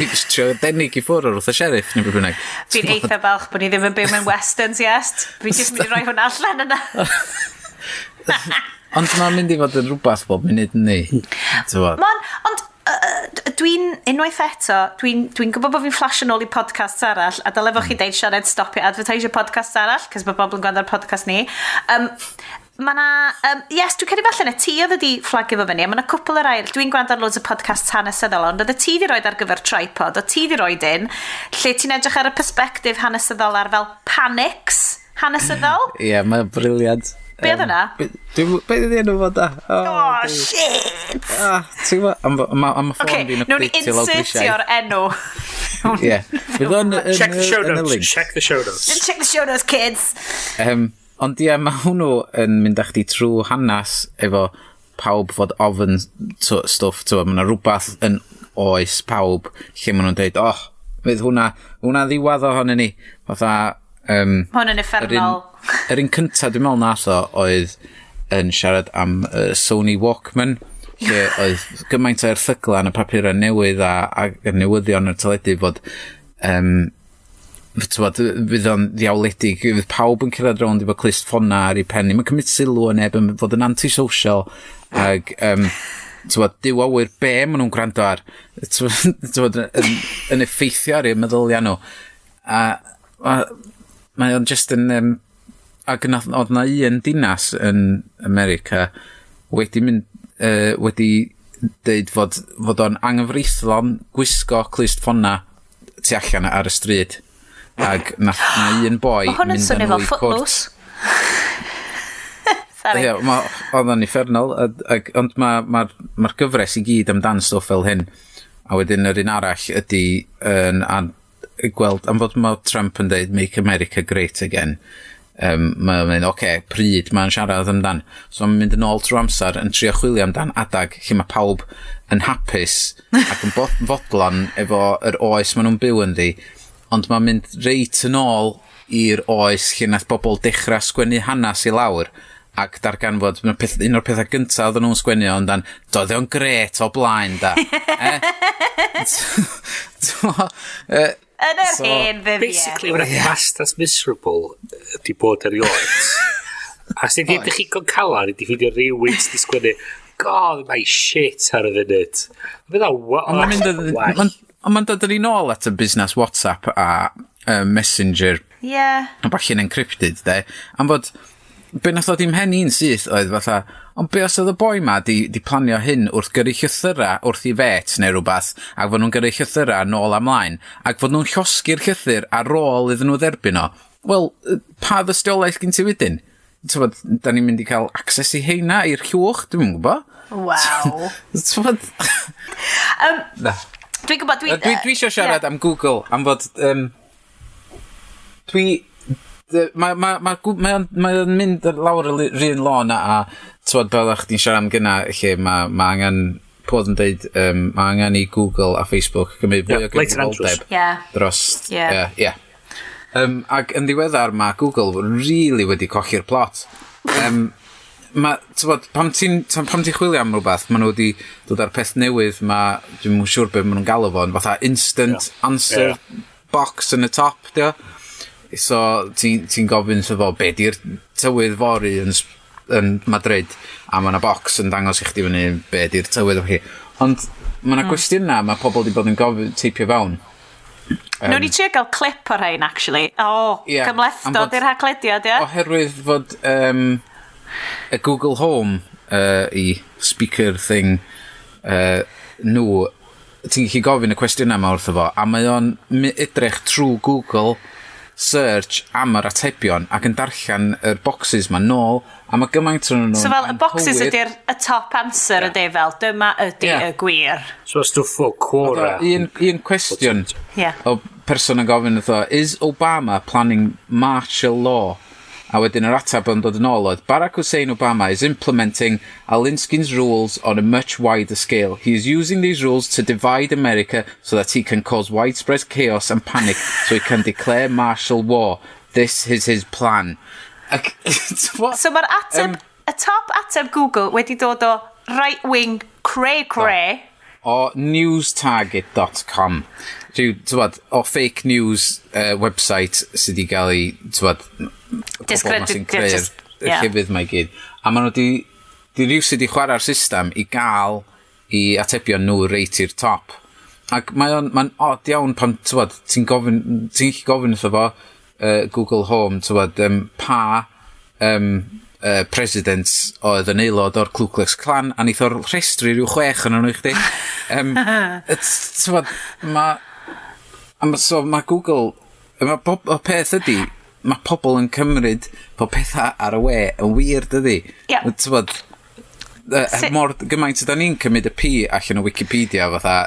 Just trio denig i ffwrdd o'r wrth y sheriff, neu beth bynnag. Fi'n eitha balch bod ni ddim yn byw mewn westerns, yes. Fi'n just mynd i roi hwnna allan yna. Ond mae'n mynd i fod yn rhywbeth bob munud yn ni. T'wod? Mon, ond dwi'n, unwaith eto, dwi'n dwi gwybod bod fi'n flash yn ôl i podcasts arall, a dyle fo chi deud, "Sianed, stopio advertisio podcasts arall," cos mae bobl yn gwrando ar podcast ni. Mae na... Yes, dwi'n credu falle na ti oedd wedi fflagio fo fyny, a mae na cwpl o rai. Dwi'n gwrando ar loads o podcasts hanesyddol, ond oedd y ti di roed ar gyfer tripod, o ti di roed un, lle ti'n edrych ar y perspective hanesyddol ar fel panics hanesyddol. Ie, yeah, mae'n brilliant. Be oedd hwnna? Be oedd enw fo da? Oh, shit! Ah, ti'n gwybod? Am y ffôn fi'n updateio lawr grisiau. Insertio'r enw. Ie. Fydd o'n Check the show notes. Check the show notes. Check the show notes, kids. Ond ie, mae hwnnw yn mynd â chdi trwy hanes efo pawb fod ofn stwff, ti'n mae yna rhywbeth yn oes pawb lle maen nhw'n dweud, "Oh, fydd hwnna ddiwadd ohonyn ni." Fatha, Hwn yn uffernol. Yr un cynta dwi'n meddwl nath o oedd yn siarad am Sony Walkman, lle oedd gymaint o erthygla yn y papurau newydd a y newyddion ar teledu fod t'wod, fydd o'n ddiawledig, fydd pawb yn cerdded rownd efo clustffona ar ei pen, ddim yn cymryd sylw o neb, yn fod yn antisocial, ag t'wod, Duw a ŵyr be maen nhw'n gwrando ar, t'wod, yn effeithio ar eu meddyliau nhw. A mae o'n just yn... Ac oedd na un dinas yn America wedi mynd, wedi deud fod o'n anghyfreithlon gwisgo clustffona tu allan ar y stryd. Ac nath na un boi Mae hwn yn mynd â swnio nhw fel i cwrt. Footloose. Sorry. Ie, oedd o'n uffernol, ond mae'r ma gyfres i gyd amdan stwff fel hyn. A wedyn yr un arall ydy yn gweld, am fod mae Trump yn dweud "Make America Great Again". Mae'n mynd, oce, okay, pryd mae'n siarad amdan. So mae'n mynd yn ôl trwy amser yn trio chwilio amdan adag lle mae pawb yn hapus ac yn fodlon efo yr oes maen nhw'n byw ynddi. Ond mae'n mynd reit yn ôl i'r oes lle nath bobl dechrau sgwennu hanes i lawr ac darganfod, un o'r pethau gyntaf oedden nhw'n sgwennu amdan, "Doedd o'n gret o blaen da." Eh? T'mo', Yn yr hen ddyddiau. Basically, mae'n bastas miserable di bod erioed. A sydd wedi edrych i calar i di ffeindio rhywun sydd wedi sgwennu, "God, mae shit ar y funud." Fydd o Ond mae'n mynd ond mae'n dod yn ei nôl at y busnes WhatsApp a Messenger a ballu'n encrypted, de. Am fod, be nath ddod i'm mhen i'n syth oedd fatha, ond be os oedd y boi ma di planio hyn wrth gyrru llythyra wrth i fet neu rhywbeth, ac fod nhw'n gyrru llythyra nôl amlaen, ac fod nhw'n llosgi'r llythyr ar ôl iddyn nhw dderbyn o. Wel, pa ddystiolaeth gen ti wedyn? T'mod, da ni'n mynd i cael access i heina i'r llwch, dwi'n gwybod. Waw. T'mod? Na. Dwi'n gwybod, dwi... Dwi eisiau siarad am Google, am fod... dwi... Mae ma, ma, mae o'n mae o'n mynd lawr y run lôn a t'mod fel o'ch chdi'n siarad am gynna lle ma angen pod yn deud ma angen i Google a Facebook gymryd fwy o Leighton Andrews. gyfrifoldeb dros Ie, ie. Ac yn ddiweddar mae Google really wedi colli'r plot. Ma, t'mod, pam ti'n chwilio am rhywbeth, maen nhw wedi dod ar peth newydd, ma, dwi'm yn siŵr beth maen nhw'n galw fo, yn fatha instant answer box yn y top, dio. So, ti'n ti gofyn wrtho fo, "Be di'r tywydd fory yn Madrid?" A mae yna box yn dangos i chdi fyny be di'r tywydd o chi. Ond mae yna gwestiynau mae pobl wedi bod yn gofyn, teipio fewn. Nw'n ni trio gael clip o'r rhain, actually. O, oh, Ie, am cymhlethdod i'r haglediad, ie? Oherwydd fod y Google Home i speaker thing nhw, ti'n gallu gofyn y cwestiynau yma wrtho fo, a mae o'n edrych trwy Google search am yr atebion ac yn darllen yr boxes ma nôl, a mae gymaint o'n nhw'n So fel, y boxes anghywir. ydy'r y top answer ydy fel, dyma ydy y gwir. So stwff o Quora. Un cwestiwn o person yn gofyn wrtho, "Is Obama planning martial law?" A wedyn yr ateb yn dod yn ôl oedd, "Barack Hussein Obama is implementing Alinsky's rules on a much wider scale. He is using these rules to divide America so that he can cause widespread chaos and panic so he can declare martial war. This is his plan." Ac, t'mo'? So mae'r ateb, y top ateb Google wedi dod o right-wing cray cray. O newstarget.com. Rhyw, t'mod, o fake news website sydd wedi cael ei, t'mod, pobl ma sy'n creu'r y llefydd ma i gyd. A maen nhw di rywsut di chwarae'r system i gael i atebion nhw reit i'r top. Ac mae o'n, mae'n odd iawn pan, t'mod, ti'n gallu gofyn wrtho fo, Google Home, t'mod, pa presidents oedd yn aelod o'r Ku Klux Klan, a neith o'r rhestru rhyw chwech yn nhw i chdi. T'mod, so mae Google, mae bob, o peth ydy, mae pobl yn cymryd bod pethau ar y we yn wir, dydy? Ie. T'mod, mor gymaint ydyn ni'n cymryd y P allan o Wikipedia fatha,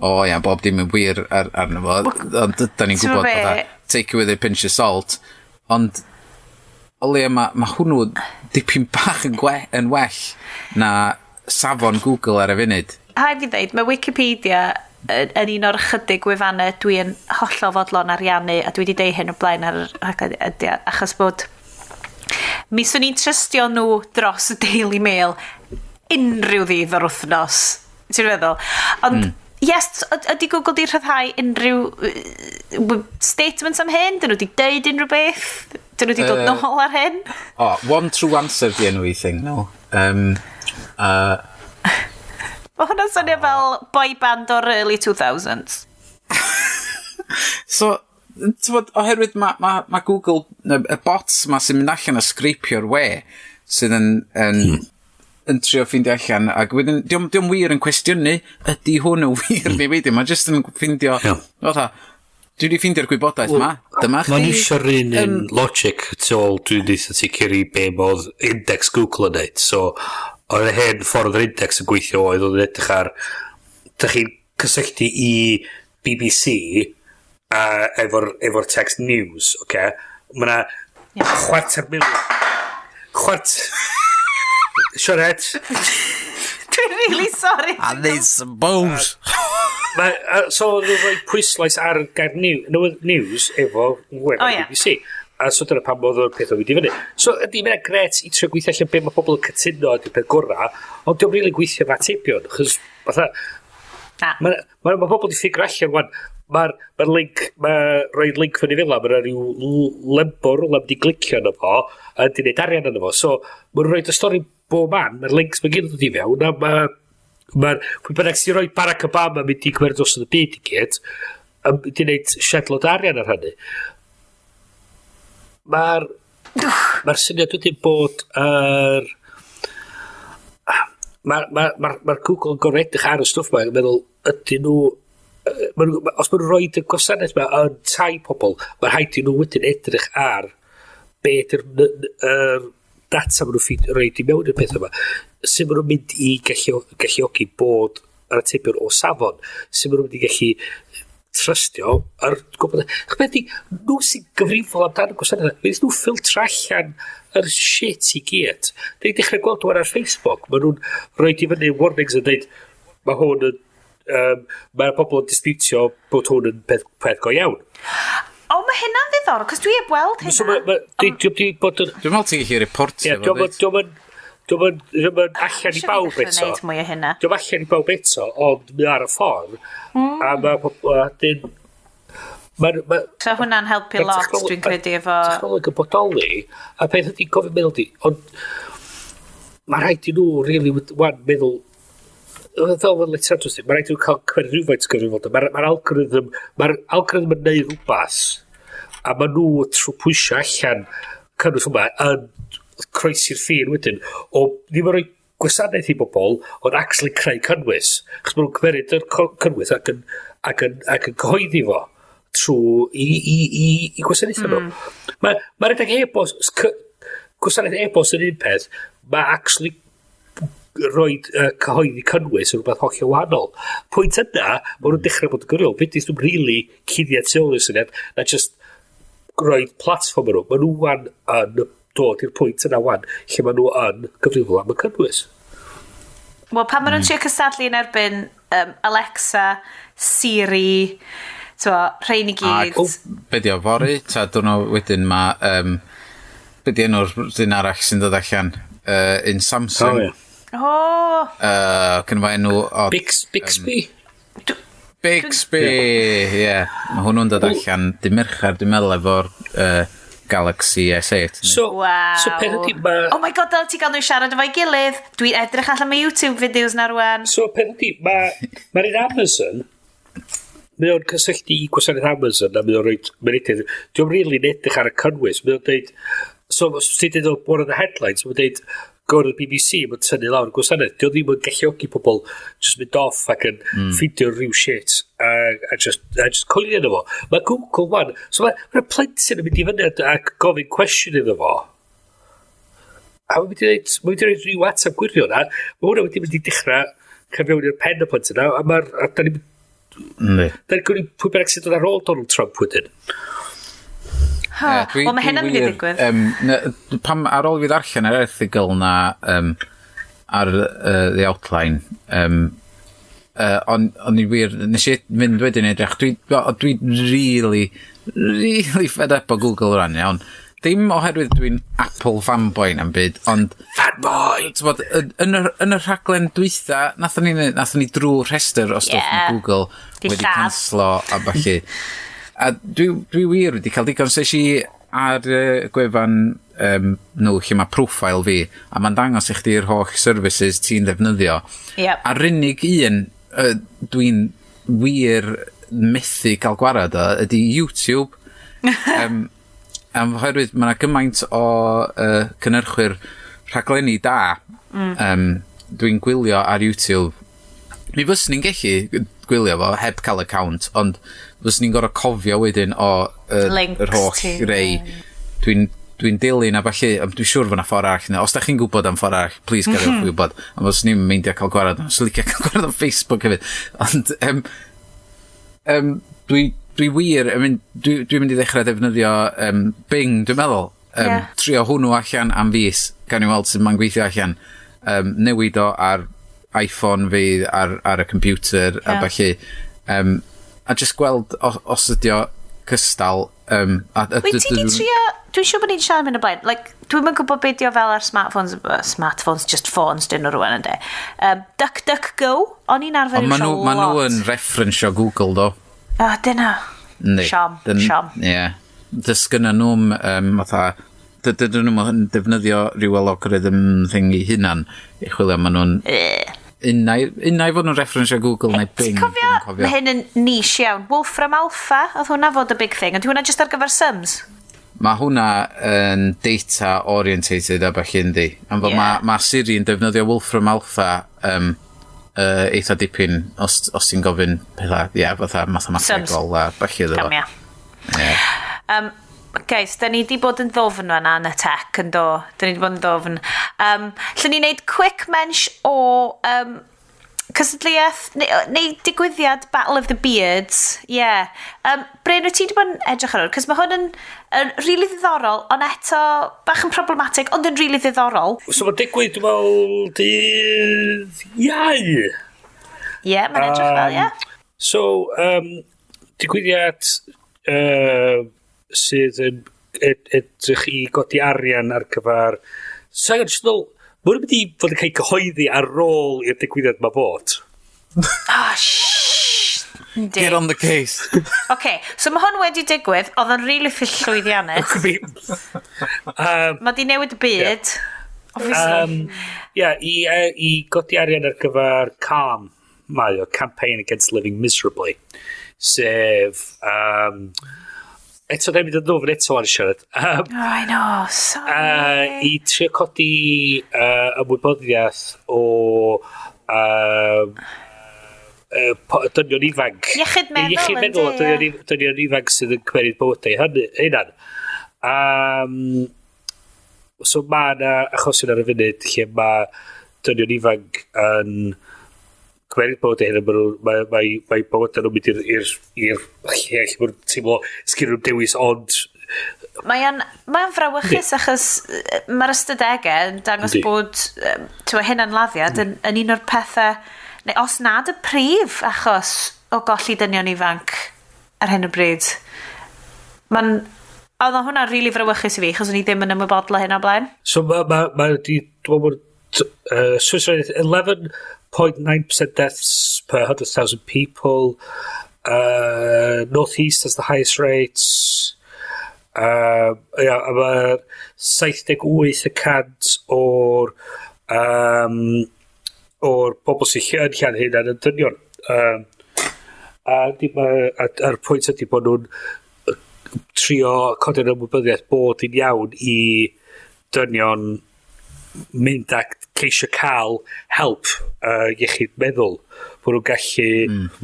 o ia, bob dim yn wir arno fo, ond dydyn ni'n Ti'n gwybod be? fatha, take it with a pinch of salt, ond o leia ma hwnnw dipyn bach yn well na safon Google ar y funud. Rhaid fi ddeud, mae Wikipedia yn un o'r ychydig wefannau dwi yn hollol fodlon ariannu, a dwi wedi deud hyn o blaen ar y rhaglen ydy, achos bod mi swn i'n trystio nhw dros y Daily Mail unrhyw ddydd o'r wythnos. Ti'n feddwl? Ond, yes, ydy Google di rhyddhau unrhyw statements am hyn? Dyn nhw di deud unrhyw beth? Dyn nhw di dod nôl ar hyn? O, One True Answer di enw i thing, no. Mae hwnna'n swnio fel boy band o'r early 2000s. So, t'mod, oherwydd ma Google, y bots ma sy'n mynd allan a scrapio'r we, sydd yn trio ffeindio allan, ac wedyn, dio'm wir yn cwestiynu, ydy hwn yn wir neu beidio, mae'n just yn ffeindio, fatha, dwi wedi ffeindio'r gwybodaeth ma, dyma chdi. Mae'n iwsio'r un logic tu ôl dwi'n eitha sicr i be modd index Google yn neud. So, o'r hen ffordd yr index yn gweithio oedd yn edrych ar... Dych chi'n cysylltu i BBC a efo'r text news, oce? Okay? Mae yna chwarter miliwn. Sionet. Dwi'n really sorry. I need some booze. So oedd nhw'n rhoi pwyslais ar y gair news efo wefan O, ie. BBC. A so dyna pam oedd o'r peth o'n mynd i fyny. So ydy, mae'n gret i trio gweithio allan be mae pobl yn cytuno ydy'r peth gorau, ond dio'm rili'n gweithio efo atebion, chos fatha, Na. Mae ma pobl wedi ffigur allan wan, mae'r ma link, mae rhoi link fyny fel 'na, mae rhyw lembo rwla wedi glicio yno fo, a wedi gwneud arian yno fo. So, mae'n rhoi y stori bob man, mae'r links mae gyd yn dod i fewn, a mae Mae'r, pwy bynnag sy'n rhoi Barack Obama mynd i cymeryd dros y byd i gyd, a mynd i wneud shedload arian ar hynny. Mae'r syniad wedyn bod yr... Mae'r ma, ma, ma Google yn gorfod edrych ar y stwff yma, yn meddwl, ydyn nhw... os maen nhw'n rhoi y gwasanaeth yma yn tai pobl, mae rhaid i nhw wedyn edrych ar be ydy'r data maen nhw'n rhoid i mewn i'r peth yma. Sut maen nhw'n mynd i galluogi bod yr atebion o safon. Sut maen nhw'n mynd i gallu trystio ar gwybod. Chos beth di, nhw sy'n gyfrifol amdano gwasanaeth. Fe nhw ffiltro allan yr shit i gyd. Dyn ni'n dechrau gweld nhw ar Facebook. Maen nhw'n rhoi i fyny warnings yn dweud mae hwn yn mae pobl yn disputio bod hwn yn peth go iawn. O, mae hynna'n ddiddorol, cos dwi heb weld hynna. So di bod yn Dwi'n meddwl ti'n gallu reportio Ie, diolch yn allan i Isio fi bawb ddechrau eto. wneud mwy o hynna. Diolch allan i bawb eto, ond mae ar y ffordd. A mae pobl, a dyn... Mae'r So hwnna'n helpu lot, dwi'n credu, efo technoleg yn bodoli, a peth ydy gofyn meddwl di, ond mae rhaid i nhw really wan meddwl, fel fel literature, mae rhaid i nhw cael cymryd rhywfaint o gyfrifoldeb. Mae'r algorithm yn neud rhywbeth, a mae nhw trwy pwysio allan cynnwys yma yn croesi'r ffin wedyn, o ddim yn rhoi gwasanaeth i bobl, ond actually creu cynnwys. Chos maen nhw'n cymeryd yr cynnwys ac yn cyhoeddi fo trwy i gwasanaethau nhw. Mae rhedeg e-bost, gwasanaeth e-bost yn un peth, mae actually rhoi cyhoeddi cynnwys yn rhywbeth hollol wahanol. Pwynt yna, maen nhw'n dechrau bod yn gyfrifol. Beth nhw'n really cuddiad tu ôl i'r syniad, na just rhoi platform nhw. Maen nhw wan yn dod i'r pwynt yna wan, lle maen nhw yn gyfrifol am y cynnwys. Wel, pan maen nhw'n trio cystadlu yn erbyn Alexa, Siri, t'mo, rhein i gyd. Ac be di o, fory? Ta diwrnod wedyn mae... Be di enw'r dyn arall sy'n dod allan? Un Samsung. O, ie. O, Cyn fo enw o Bixby? Bixby, ie. Yeah. Mae hwnnw'n dod allan dy Mercher, dwi'n meddwl, efo'r Galaxy S8. So, Waw. so peth ydy, mae... Oh my God, dyle ti gael nhw i siarad efo'i gilydd. Dwi'n edrych allan mae YouTube videos na rwan. So peth ydy, mae'r un Amazon, mae o'n cysylltu i gwasanaeth Amazon a mae o'n rhoi mynediad. Dio'm really'n edrych ar y cynnwys. Mae o'n dweud, So, os ti'n dweud o one of the headlines, mae'n dweud, go to the BBC, mae'n tynnu lawr y gwasanaeth. Dio ddim yn galluogi pobl just mynd off ac yn ffeindio rhyw shit a just coelio iddo fo. Mae Google wan, so mae plentyn yn mynd i fyny ac gofyn cwestiwn iddo fo. A mae'n mynd i dweud, mae'n mynd i roi rhyw ateb gwirion, a mae hwnna wedi mynd i dechrau cael fewn i'r pen y plentyn, a da ni'n da ni'n gwneud pwy bynnag sy'n dod ar ôl Donald Trump wedyn. Ha, wel, mae hynna'n mynd i ddigwydd. Pam ar ôl fi ddarllen yr erthygl na ar The Outline, on i wir, nes i fynd wedyn edrych, dwi really, really fed up o Google rwan, iawn. Dim oherwydd dwi'n Apple fanboy na'n byd, ond Fanboy! T'bod, yn y rhaglen dwytha, nathon ni drwy rhestr o stwff yeah. Google Di wedi lladd. canslo a ballu. A dwi wir wedi cael digon. So es i ar gwefan nhw lle mae profile fi, a mae'n dangos i chdi'r holl services ti'n ddefnyddio. A'r unig un dwi'n wir methu cael gwarad o ydy YouTube. Am oherwydd mae yna gymaint o cynnyrchwyr rhaglenni da dwi'n gwylio ar YouTube. Mi fyswn i'n gallu gwylio fo heb cael account, ond fyswn i'n gorfod cofio wedyn o Links yr holl rei dwi'n dilyn a ballu, ond dwi'n siŵr fod 'na ffordd arall yna. Os da chi'n gwybod am ffordd arall, please gadewch fi wybod. Ond fyswn i'n meindio cael gwarad, ond licio cael gwarad ar Facebook hefyd. Ond dwi wir yn mynd, dwi'n mynd i ddechrau defnyddio Bing, dwi'n meddwl. Trio hwnnw allan am fis, gan i weld sut mae'n gweithio allan. Newid o ar iPhone fi, ar y computer, a ballu. A just gweld os ydi o cystal. A Wyt ti di trio. Dwi'n siŵr bod ni'n siarad mynd o blaen. Like, dwi'm yn gwybod beth di o fel ar smartphones. Smartphones, just phones, dyn nhw rwan yndê. Duck Duck Go, o'n i'n arfer Ond ma iwsio nhw, ma nhw lot. yn referensio Google, do. O, dyna. Yndi. Siom, siom. Ie. Dysgynna nhw'n fatha, dydyn nhw'n defnyddio rhyw algorithm thing i hunan i chwilio, ma nhw'n unai fod nhw'n referensio Google neu Ti'n Bing. cofio, Dwi'm yn cofio. mae hyn yn niche iawn, Wolfram Alpha, oedd hwnna fod y big thing, ond hwnna just ar gyfer sums? Mae hwnna yn data orientated a ballu yndi. Am fod ma Siri yn defnyddio Wolfram Alpha eitha dipyn os ti'n gofyn pethau, ie, yeah, fatha mathemategol a ballu iddo fo. Damia. Ie. Guys, da ni di bod yn ddofn fan'na yn y tech, yn do. Da ni di bod yn ddofn. Lle ni wneud quick mention o cystadleuaeth, neu digwyddiad Battle of the Beards. Yeah. Bryn, wyt ti di bod yn edrych ar hwn? Cos mae hwn yn really ddiddorol, ond eto bach yn problematic, ond yn really ddiddorol. So mae'n digwydd, dwi'n meddwl, dydd Iau. Ie, yeah, mae'n edrych fel, ie. Yeah. So, digwyddiad sydd yn edrych i godi arian ar gyfer. So, jyst meddwl, mae hwn yn mynd i fod yn cael ei cyhoeddi ar ôl i'r digwyddiad ma fod. Oh, shh. Yndi. Get on the case. OK, so mae hwn wedi digwydd, oedd yn really llwyddiannus. Mae di newid y byd. Obviously. Yeah, i godi arian ar gyfer CALM, mae o, Campaign Against Living Miserably, sef, eto ddim mynd yn ddwfn eto ar siarad. Oh, I know, sorry. I trio codi ymwybyddiaeth o dynion ifanc. Iechyd meddwl, Iechyd meddwl a yndi, ie. dynion ifanc sydd yn cymeryd bywydau hynny. So mae yna achosion ar y funud lle mae dynion ifanc yn cymeryd bywydau hynny, mae, mae bywydau nhw'n mynd i'r lle lle maen nhw'n teimlo sgyn nhw'n dewis ond Mae o'n frawychus achos mae'r ystadegau yn dangos bod hunanladdiad yn un o'r pethau, neu os nad y prif achos o golli dynion ifanc ar hyn o bryd. Oedd o hwnna'n rili really frawychus i fi, achos o'n i ddim yn ymwybodol o hyn o blaen. So mae di, dwi'n meddwl bod suicide rate 11.9% deaths per 100,000 people. North East has the highest rates. Yeah, a mae'r 78% o'r bobl sy'n yn lladd hynna'n yn dynion. A a'r pwynt ydy bod nhw'n trio codi'r ymwybyddiaeth bod yn iawn i dynion mynd ac ceisio cael help iechyd meddwl, bod nhw'n gallu.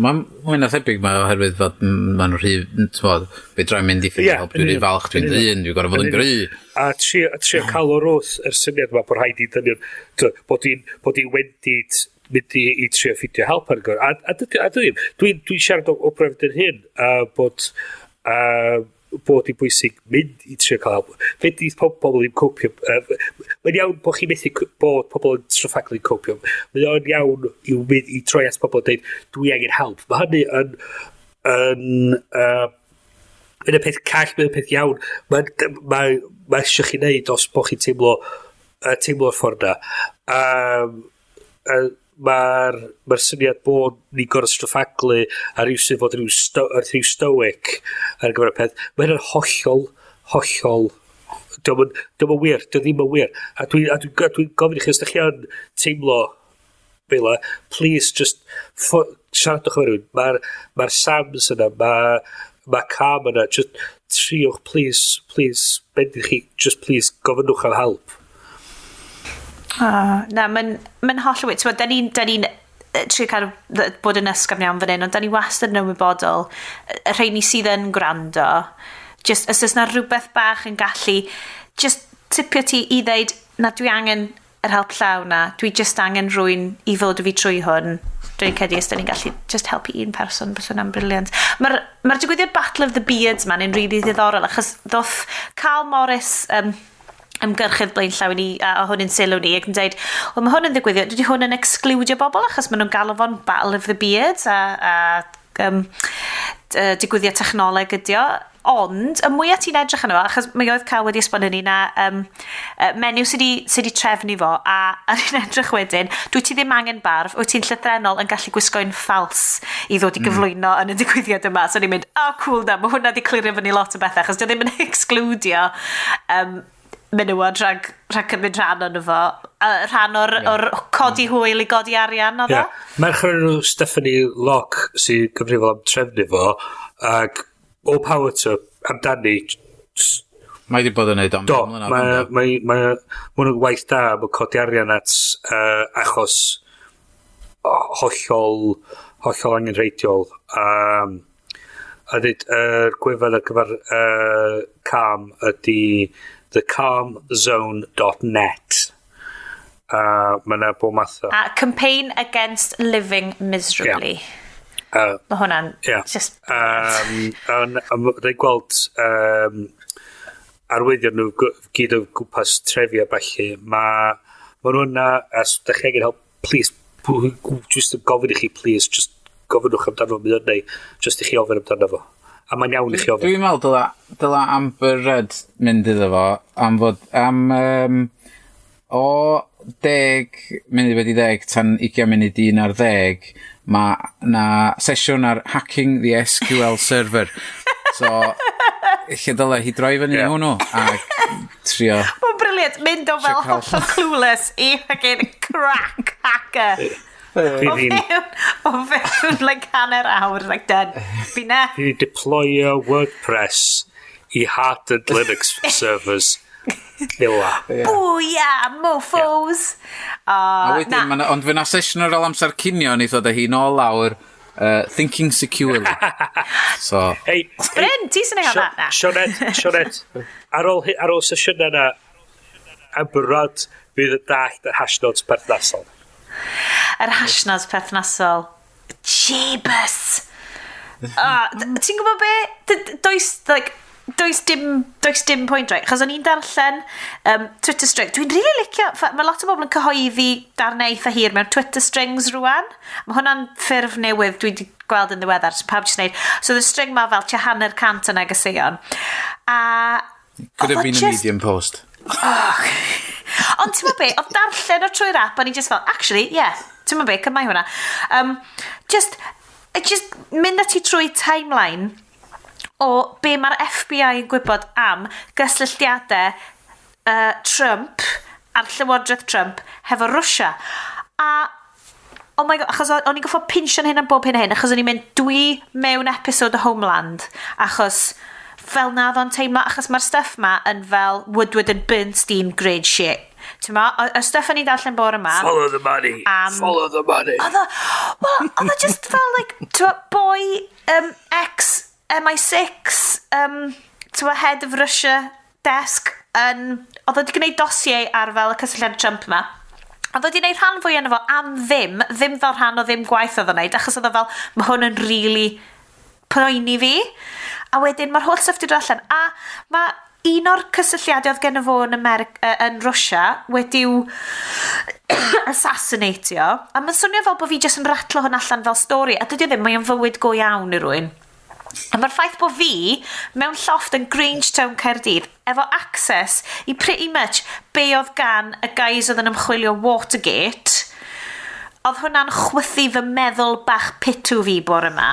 Mae'n mwy na thebyg mae oherwydd fod maen nhw rhy, t'mod, fedra i'm mynd i ffeindio help, dwi'n rhy falch, dwi'n ddyn, dwi'n gorfod fod yn gry. A trio cael o'r wrth yr syniad yma bod rhaid i dynion, bod hi'n wendid mynd i trio ffindio help ar gyfer. A dydy, dwi siarad o brofiad yn hyn, bod hi'n bwysig mynd i trio cael help. Fedrith pobl ddim copio. Mae'n iawn bod chi'n methu bod pobl yn stryffaglu copio. Mae o'n iawn i mynd i troi at pobl a dweud, "Dwi angen help." Mae hynny yn y peth call, mae'n y peth iawn. Mae eisiau chi wneud os bod chi'n teimlo'r ffordd na. Mae'r syniad bod ni gorfod stryffaglu a rhywsut fod rhyw stoic ar gyfer y peth, mae hynny'n hollol, hollol. Dio'm yn wir, dio ddim yn wir. A dwi gofyn i chi, os ydych chi yn teimlo fel 'a, please just siaradwch efo rhywun. Mae'r SAMS yna, mae CALM yna, just triwch, please, please, bendith chi, just please, gofynnwch am help. Oh, na, mae'n hollol wir. T'mod, da ni'n trio cael bod yn ysgafn iawn fan hyn, ond da ni wastad yn ymwybodol, y rheini sydd yn gwrando, just, os oes na rhywbeth bach yn gallu just tipio ti i ddeud, "Na, dwi angen yr help llaw na, dwi just angen rhywun i ddod o fi trwy hwn." Dwi'n credu os da ni'n gallu just helpu un person, bys hwnna'n brilliant. Mae'r digwyddiad Battle of the Beards ma'n un really ddiddorol, achos ddoth Carl Morris, ymgyrchydd blaenllaw i ni, a hwn yn sylw ni, ac yn dweud, "Wel, mae hwn yn ddigwyddiad, dydy hwn yn excludio bobl, achos maen nhw'n galw fo'n Battle of the Beards, a digwyddiad technoleg ydi o." Ond, y mwyaf ti'n edrych arno fo, achos mi oedd Carl wedi esbonio ni na menyw sydd wedi trefnu fo, a ar un edrych wedyn, dwi ti ddim angen barf, wyt ti'n llythrennol yn gallu gwisgo'n ffals i ddod i gyflwyno yn y digwyddiad yma. So ni'n mynd, "Oh cool na, mae hwnna wedi clirio fyny lot o bethau," achos dio ddim yn excludio menywod rhag cymryd rhan ono fo. A rhan o'r codi hwyl i godi arian oedd o. Yeah. Merch o'r enw Stephanie Locke sy'n gyfrifol am trefnu fo, ac all power to amdani. Mae wedi bod yn neud am Do, 5 mlynedd, mae yndo? mae nhw'n waith da, mae'n codi arian at achos hollol, hollol angenrheidiol. A dweud, yr gwefan ar gyfer CALM ydy thecalmzone.net. Mae yna bob math o. A Campaign Against Living Miserably. Yeah. Mae hwnna'n just. Dwi'n gweld arwyddion nhw gyd o gwmpas trefi a ballu. Ma nhw yna, a os da chi angen help, please, just yn gofyn i chi, please, just gofynnwch amdano fo, mae o'n neu, just i chi ofyn amdano fo. A mae'n iawn i chi ofyn. Dwi'n meddwl dyla Amber Rudd mynd iddo fo am fod o 10:40 tan 10:40 mae na sesiwn ar hacking the SQL server. So, lle dyle hi droi fyny hwnnw a trio. Mae'n brilliant, mynd o fel hollol clueless i fucking crack hacker. O fewn, like, hanner awr, like, done. Fi na. Fydd hi'n deployo WordPress i hardened Linux servers. Fel 'a. Booyah, mofos! A wedyn, Na. Ond fydd na sesiwn ar ôl amser cinio, neith ddod â hi nôl lawr, thinking securely. So, Hey, Bryn, ti sy'n ei hwnna? Na. Sionet, Sionet, ar ôl sesiynau yna, Amber Rudd fydd y dallt yr hashnodes perthnasol. Yr hashnodes perthnasol. Jeebus! Ah, ti'n gwybod be? Does, like, does dim point, right? Chos o'n i'n darllen Twitter string. Dwi'n really licio, mae lot o bobl yn cyhoeddi darnau eitha hir mewn Twitter strings rwan. Mae hwnna'n ffurf newydd dwi wedi gweld yn ddiweddar, so pawb jyst neud. So the string ma fel tua 50 o negeseuon. A could have oedd o been a Medium post. Ond ti'n meddwl be, oedd darllen o trwy'r app, o'n i just fel, "Actually, yeah, ti'n meddwl be, cymau hwnna." Just mynd ati trwy timeline o be mae'r FBI yn gwybod am gysylltiadau Trump a'r llywodraeth Trump hefo Russia. A oh my God, achos o'n i'n goffo pinsio'n hyn am bob hyn a hyn, achos o'n i'n mynd, dwi mewn episode o Homeland, achos Fel na oedd o'n teimlo, achos mae'r stuff ma yn fel Woodward and Bernstein grade shit. Ti'n ma, y stuff o'n i'n darllen bore yma. Follow the money. Follow the money. Oedd o, well, oedd o just fel, like, ti'n ma, boy, ex MI6, ti'n ma, head of Russia desk, yn, oedd o wedi gwneud dossier ar fel y cysylltiad Trump yma. Oedd o wedi gwneud rhan fwy yno fo am ddim, ddim fel rhan o ddim gwaith oedd o'n gwneud, achos oedd o fel, mae hwn yn really poeni fi. A wedyn mae'r holl stuff wedi dod allan. A mae un o'r cysylltiadau oedd gen fo yn, yn Russia wedi'w assassinatio. A mae'n swnio fel bod fi jyst yn ratlo hwn allan fel stori. A dydy o ddim, mae'n fywyd go iawn i rywun. A mae'r ffaith bod fi mewn llofft yn Grangetown Caerdydd efo access i pretty much be oedd gan y guys oedd yn ymchwilio Watergate, oedd hwnna'n chwythu fy meddwl bach pitw fi bore yma.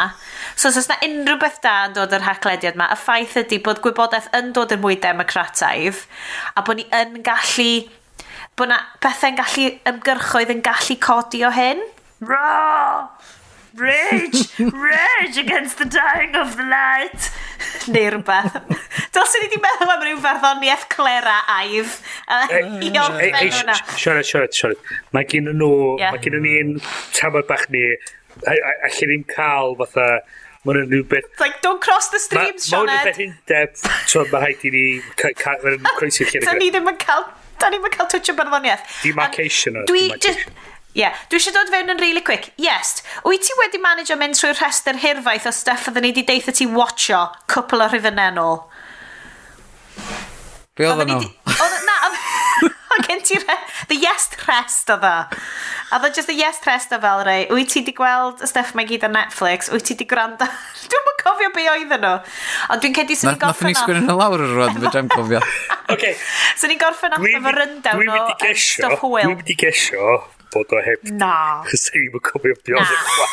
So os oes na unrhyw beth da yn dod o'r Haclediad yma, y ffaith ydy bod gwybodaeth yn dod yn mwy democrataidd a bod ni yn gallu, bod na bethau'n gallu, ymgyrchoedd yn gallu codi o hyn. Raw! Rage! Rage against the dying of the light! Neu rhywbeth. Dylswn i wedi meddwl am ryw farddoniaeth clera-aidd i orffen hwnna. Siarad, siarad, siarad. Mae gen nhw, mae gen ni'n tamad bach ni, allan ni'n cael fatha, mae'n rhyw beth. It's like, don't cross the streams, Mae'n Sioned. rhywbeth undeb, so mae rhaid i ni, mae'n croesi'r lle. Da ni ddim yn cael, da ni ddim yn cael twtio barddoniaeth. Demarcation o, Dwi demarcation. just, yeah, dwi eisiau dod fewn yn really quick. Yes, wyt ti wedi manage o mynd trwy'r rhestr hirfaith o stuff oedden ni wedi deitha ti watcho cwpl o rhifynnau nôl? Be oedd Oedden ni nhw? Na, oedd gen ti the yes rest oedd o. Oedd o just the yes rest o fel rei. Wyt ti di gweld y stuff mae gyd ar Netflix? Wyt ti di gwrando? Dwi'm yn cofio be oedden nhw. Ond dwi'n credu sy'n ni'n Nathon gorffen ni sgwennu nhw lawr yr roedd, fedra i'm cofio. Oce, So ni'n gorffen off efo rundown dwi'n o mynd i gesio, stuff hwyl. dwi'n mynd i gesio bod o heb, Na. chos dwi'n yn cofio be oedd Na. y chwa.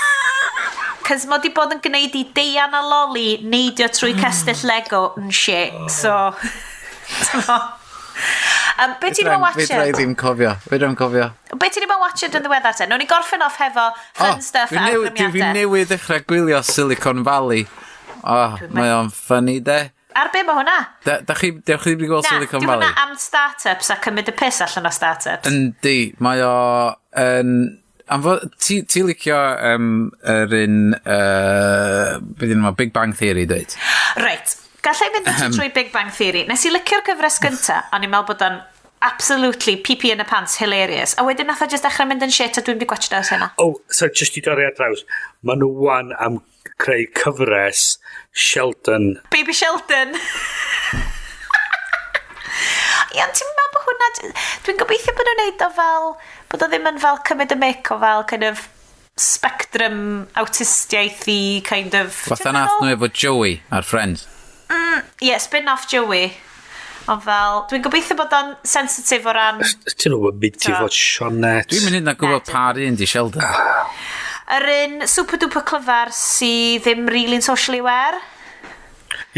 Cos mod i bod yn gwneud i Deian a Loli neidio trwy cestyll Lego yn shit. So, t'mo. Be ti'n mynd Fedra i watchad? ddim cofio. Fedra i'm cofio. Be ti'n mynd watchad yn ddiweddar te? Nawn ni gorffen off hefo fun stuff Dwi a dwi awgrymiadau. newydd ddechrau gwylio Silicon Valley. Oh, mae o'n funny de. Ar be mae hwnna? Da chi wedi gweld Na, Silicon di hwnna Valley? am startups a cymryd y piss allan o startups. Yndi, mae o yn. Am fod, ti licio yr un, beth y'n Big Bang Theory, dweud? Reit, gallai fynd ati trwy Big Bang Theory. Nes i licio'r gyfres gynta, a ni'n meddwl bod o'n absolutely pee-pee in the pants hilarious. A wedyn nath o just dechrau mynd yn shit a dwi'n di gwatchio ers hynna. Oh, so just i dorri ar draws, maen nhw wan am creu cyfres Sheldon. Baby Sheldon. Ie, ond ti'n meddwl bod hwnna. Dwi'n gobeithio bod nhw'n neud o fel, bod o ddim yn fel cymryd y mic o fel kind of spectrum awtistiaeth i kind of. Fatha nath nhw efo Joey ar Friends. Ie, yeah, spin-off Joey. Ond fel, dwi'n gobeithio bod o'n sensitif o ran Ti'n nhw'n mynd i fod Sioned. Dwi'n mynd na gwybod Na, par un di Sheldon. Yr un super duper clyfar sydd ddim really'n socially aware.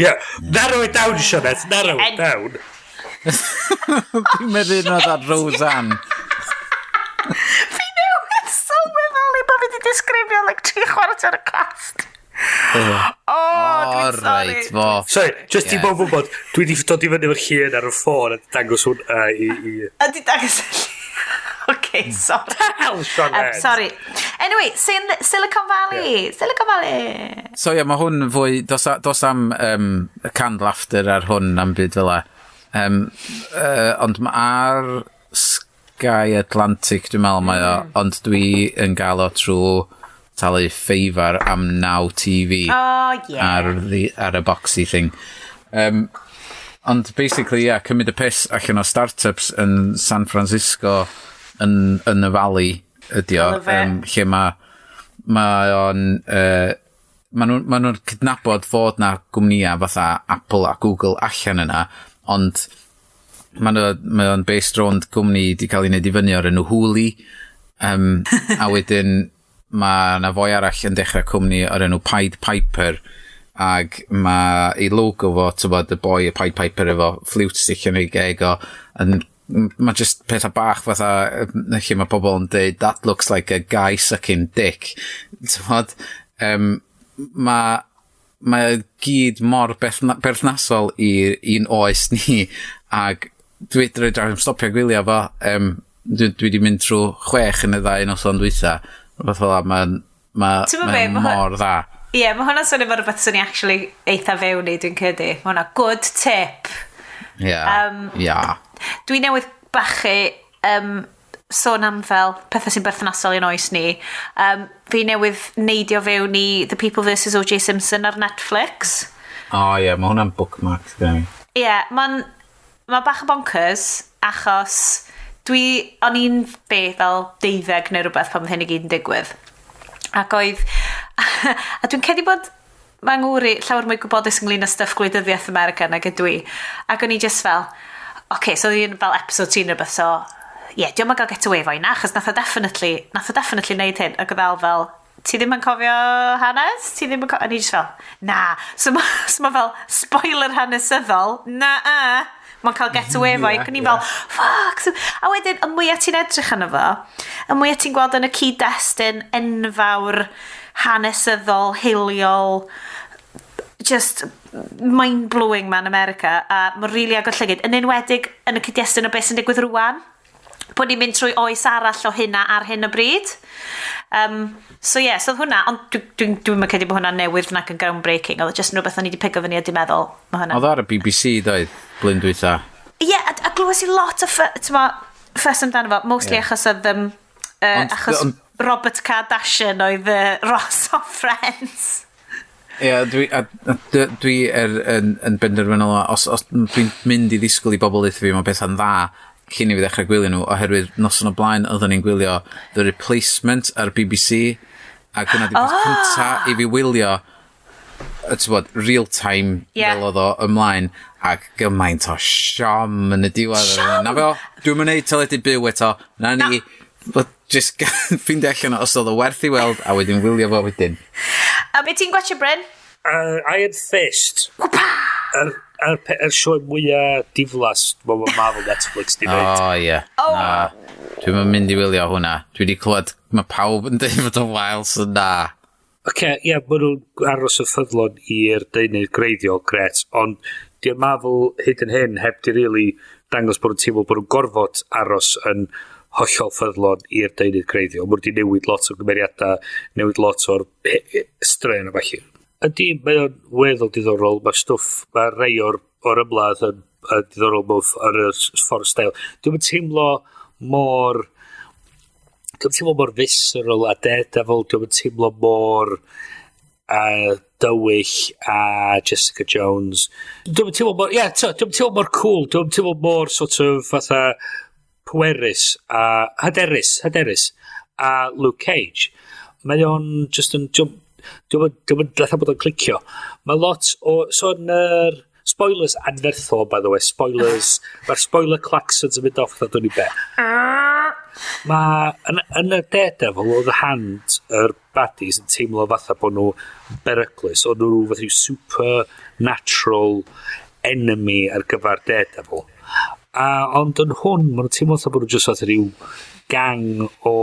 Yeah, narrow it down, Sioned, narrow it down. Dwi'n meddwl un oedd ar Roseanne. Fi newydd sylweddoli bod fi wedi disgrifio like 3/4 y cast. Oh, dwi'n sorry. Reit, fo. Sorry, just i bob wybod, dwi wedi dod i fyny efo'r llun ar y ffôn a dangos hwn i Ydy dangos y llun. Okay, sorry. Hell, Sioned. Sorry. Anyway, Silicon Valley. Silicon Valley. So ie, mae hwn fwy, dos am canned laughter ar hwn am byd fel 'a. Ond mae ar Sky Atlantic, dwi'n meddwl mae o, ond dwi yn gael o trwy talu ffeifar am Now TV Oh, yeah. ar y boxy thing. Ond basically, yeah, cymryd y piss allan o startups yn San Francisco yn y Valley ydi o. Love it. Lle mae o'n ma nhw'n cydnabod fod na gwmnïau fatha Apple a Google allan yna, ond mae o'n based rownd gwmni di cael ei wneud i fyny o'r enw Hooli. A wedyn mae na foi arall yn dechrau cwmni o'r enw Pied Piper ag mae ei logo fo, ti'n bod, y boi y Pied Piper efo flute stick yn ei geg o, yn mae just pethau bach fatha lle mae pobl yn deud "That looks like a guy sucking dick." Ti'n bod, mae Mae gyd mor berthnasol i'n oes ni, ac dwi stopio gwylio fo. Dwi wedi mynd trwy 6 yn y ddau noson dwytha. Rhywbeth fel 'na, mae'n Ti'n mae be, mor dda. Ie, yeah, mae hwnna'n swnio fel rhywbeth swn i actually eitha fewn i, dwi'n credu. Mae hwnna good tip. Ie. Yeah. Dwi newydd bachu sôn am fel pethau sy'n berthnasol i'n oes ni. Fi newydd neidio fewn i The People vs O.J. Simpson ar Netflix. O oh, ie, yeah, mae hwnna'n bookmark gyda fi. Ie, yeah, mae'n ma bach o bonkers achos o'n i'n be fel 12 neu rhywbeth pan oedd hyn i gyd yn digwydd. Ac oedd, a dwi'n credu bod mae ngŵr i llawer mwy gwybodus ynglyn â stuff gwleidyddiaeth America nag ydw i. Ac o'n i just fel, oce, okay, so oedd hi'n fel episode 2 neu rhywbeth, so, ie, yeah, diolch yn gael get away fo na, achos nath o definitely neud hyn. Ac oedd Al fel, "Ti ddim yn cofio hanes? Ti ddim yn cofio?" A ni just fel, "Na." So ma fel, spoiler hanesyddol, na, mae'n cael get away fo. Ac o'n i fel, "Fuck." So, a wedyn, y mwyaf ti'n edrych arno fo, y mwyaf ti'n gweld yn y cyd-destun enfawr, hanesyddol, hiliol, just mind-blowing man America, a mae'n rili really agor llygid, yn enwedig yn y cyd-destun o beth sy'n digwydd rwan bod ni'n mynd trwy oes arall o hynna ar hyn o bryd. So ie, yeah, so oedd hwnna, ond dwi'n dwi, dwi dwi credu bod hwnna'n newydd nac yn groundbreaking, oedd o just yn rhywbeth o'n i wedi pigo fyny a di meddwl, mae hwnna. Oedd ar y BBC, doedd, blwyddyn dwytha. Ie, yeah, a glywes i lot o fuss amdano fo, mostly achos oedd, achos Robert Kardashian oedd Ross o Friends. Ie, yeah, dwi yn benderfynol, os dwi'n mynd i ddisgwyl i bobl ddeutha fi mae pethau'n dda cyn i fi ddechrau gwylio nhw, oherwydd noson o blaen oedden ni'n gwylio The Replacement ar BBC, ac hwnna di peth cynta i fi wylio, ti'n bod, real time fel oedd o ymlaen, ac gymaint o siom yn y diwedd. Siom? Na fo, dwi'n mynd neud teledu byw eto, na ni, but just ffeindio allan os oedd o werth i weld, a wedyn wylio fo wedyn. A be ti'n gwachio, Bryn? Iron Fist. Yr sioe mwyaf diflas mae Marvel Netflix di wneud. O, ie. Oh. Na. Dwi'm yn mynd i wylio hwnna. Dwi wedi clywed, mae pawb yn dweud fod o'n wael, so na. Oce, okay, ie, yeah, maen nhw'n aros yn ffyddlon i'r deunydd greiddiol, gret, ond di'r Marvel hyd yn hyn heb di really dangos bod nhw'n teimlo bod nhw'n gorfod aros yn hollol ffyddlon i'r deunydd greiddiol. Maen nhw wedi newid lot o gymeriadau, newid lot o'r straeon a falle. Ydy, mae o'n weddol diddorol, mae stwff, mae rei o'r ymladd yn diddorol mewn ar y ffordd style. Dwi'n teimlo mor visceral a Daredevil, dwi'n teimlo mor dywyll a Jessica Jones. Dwi'n teimlo mor, ie, yeah, dwi'n teimlo mor cool, dwi'n teimlo mor sort of fatha pwerus a hyderus a Luke Cage. Mae o'n just yn, dwi'n fatha bod o'n clicio. Mae lot o, so yn yr spoilers anferthol, by the way, spoilers, mae'r spoiler klaxons yn mynd off, fatha dwi'n i be. Mae, yn y Daredevil, oedd y Hand, yr baddies yn teimlo fatha bod nhw beryglus, oedd nhw fatha rhyw supernatural enemy ar gyfer Daredevil. A, ond yn hwn, maen nhw'n teimlo fatha bod nhw just fatha rhyw gang o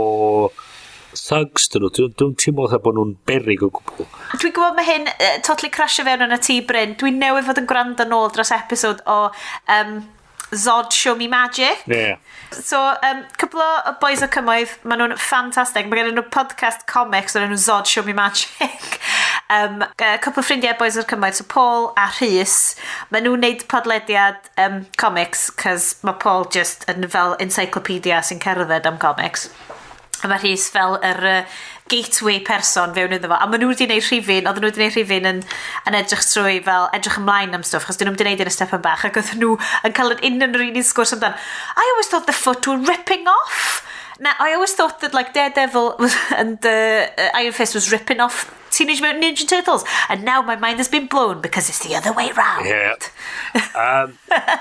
thugs dyn nhw. Dwi'n teimlo fatha bod nhw'n beryg o gwbl. Dwi'n gwybod mae hyn totally crasio fewn yn y tŷ, Bryn. Dwi'n newydd fod yn gwrando nôl dros episode o Zod Show Me Magic. So, cwpl o boys o Cymoedd, maen nhw'n ffantastig. Mae gen nhw podcast comics o'r enw Zod Show Me Magic. Cwpl o ffrindiau boys o'r Cymoedd, so Paul a Rhys, maen nhw'n neud podlediad comics, cos mae Paul just yn fel encyclopedia sy'n cerdded am comics. A mae Rhys fel yr gateway person fewn iddo fo. A maen nhw wedi gwneud rhifyn, oedden nhw wedi gwneud rhifyn yn edrych trwy fel, edrych ymlaen am stwff, achos dyn nhw'n wedi gwneud yn y step yn bach, ac oedden nhw yn cael yn union yr un sgwrs amdan. "I always thought the foot were ripping off. Now, I always thought that like Daredevil was, and Iron Fist was ripping off Teenage Mutant Ninja Turtles. And now my mind has been blown because it's the other way round." Yeah.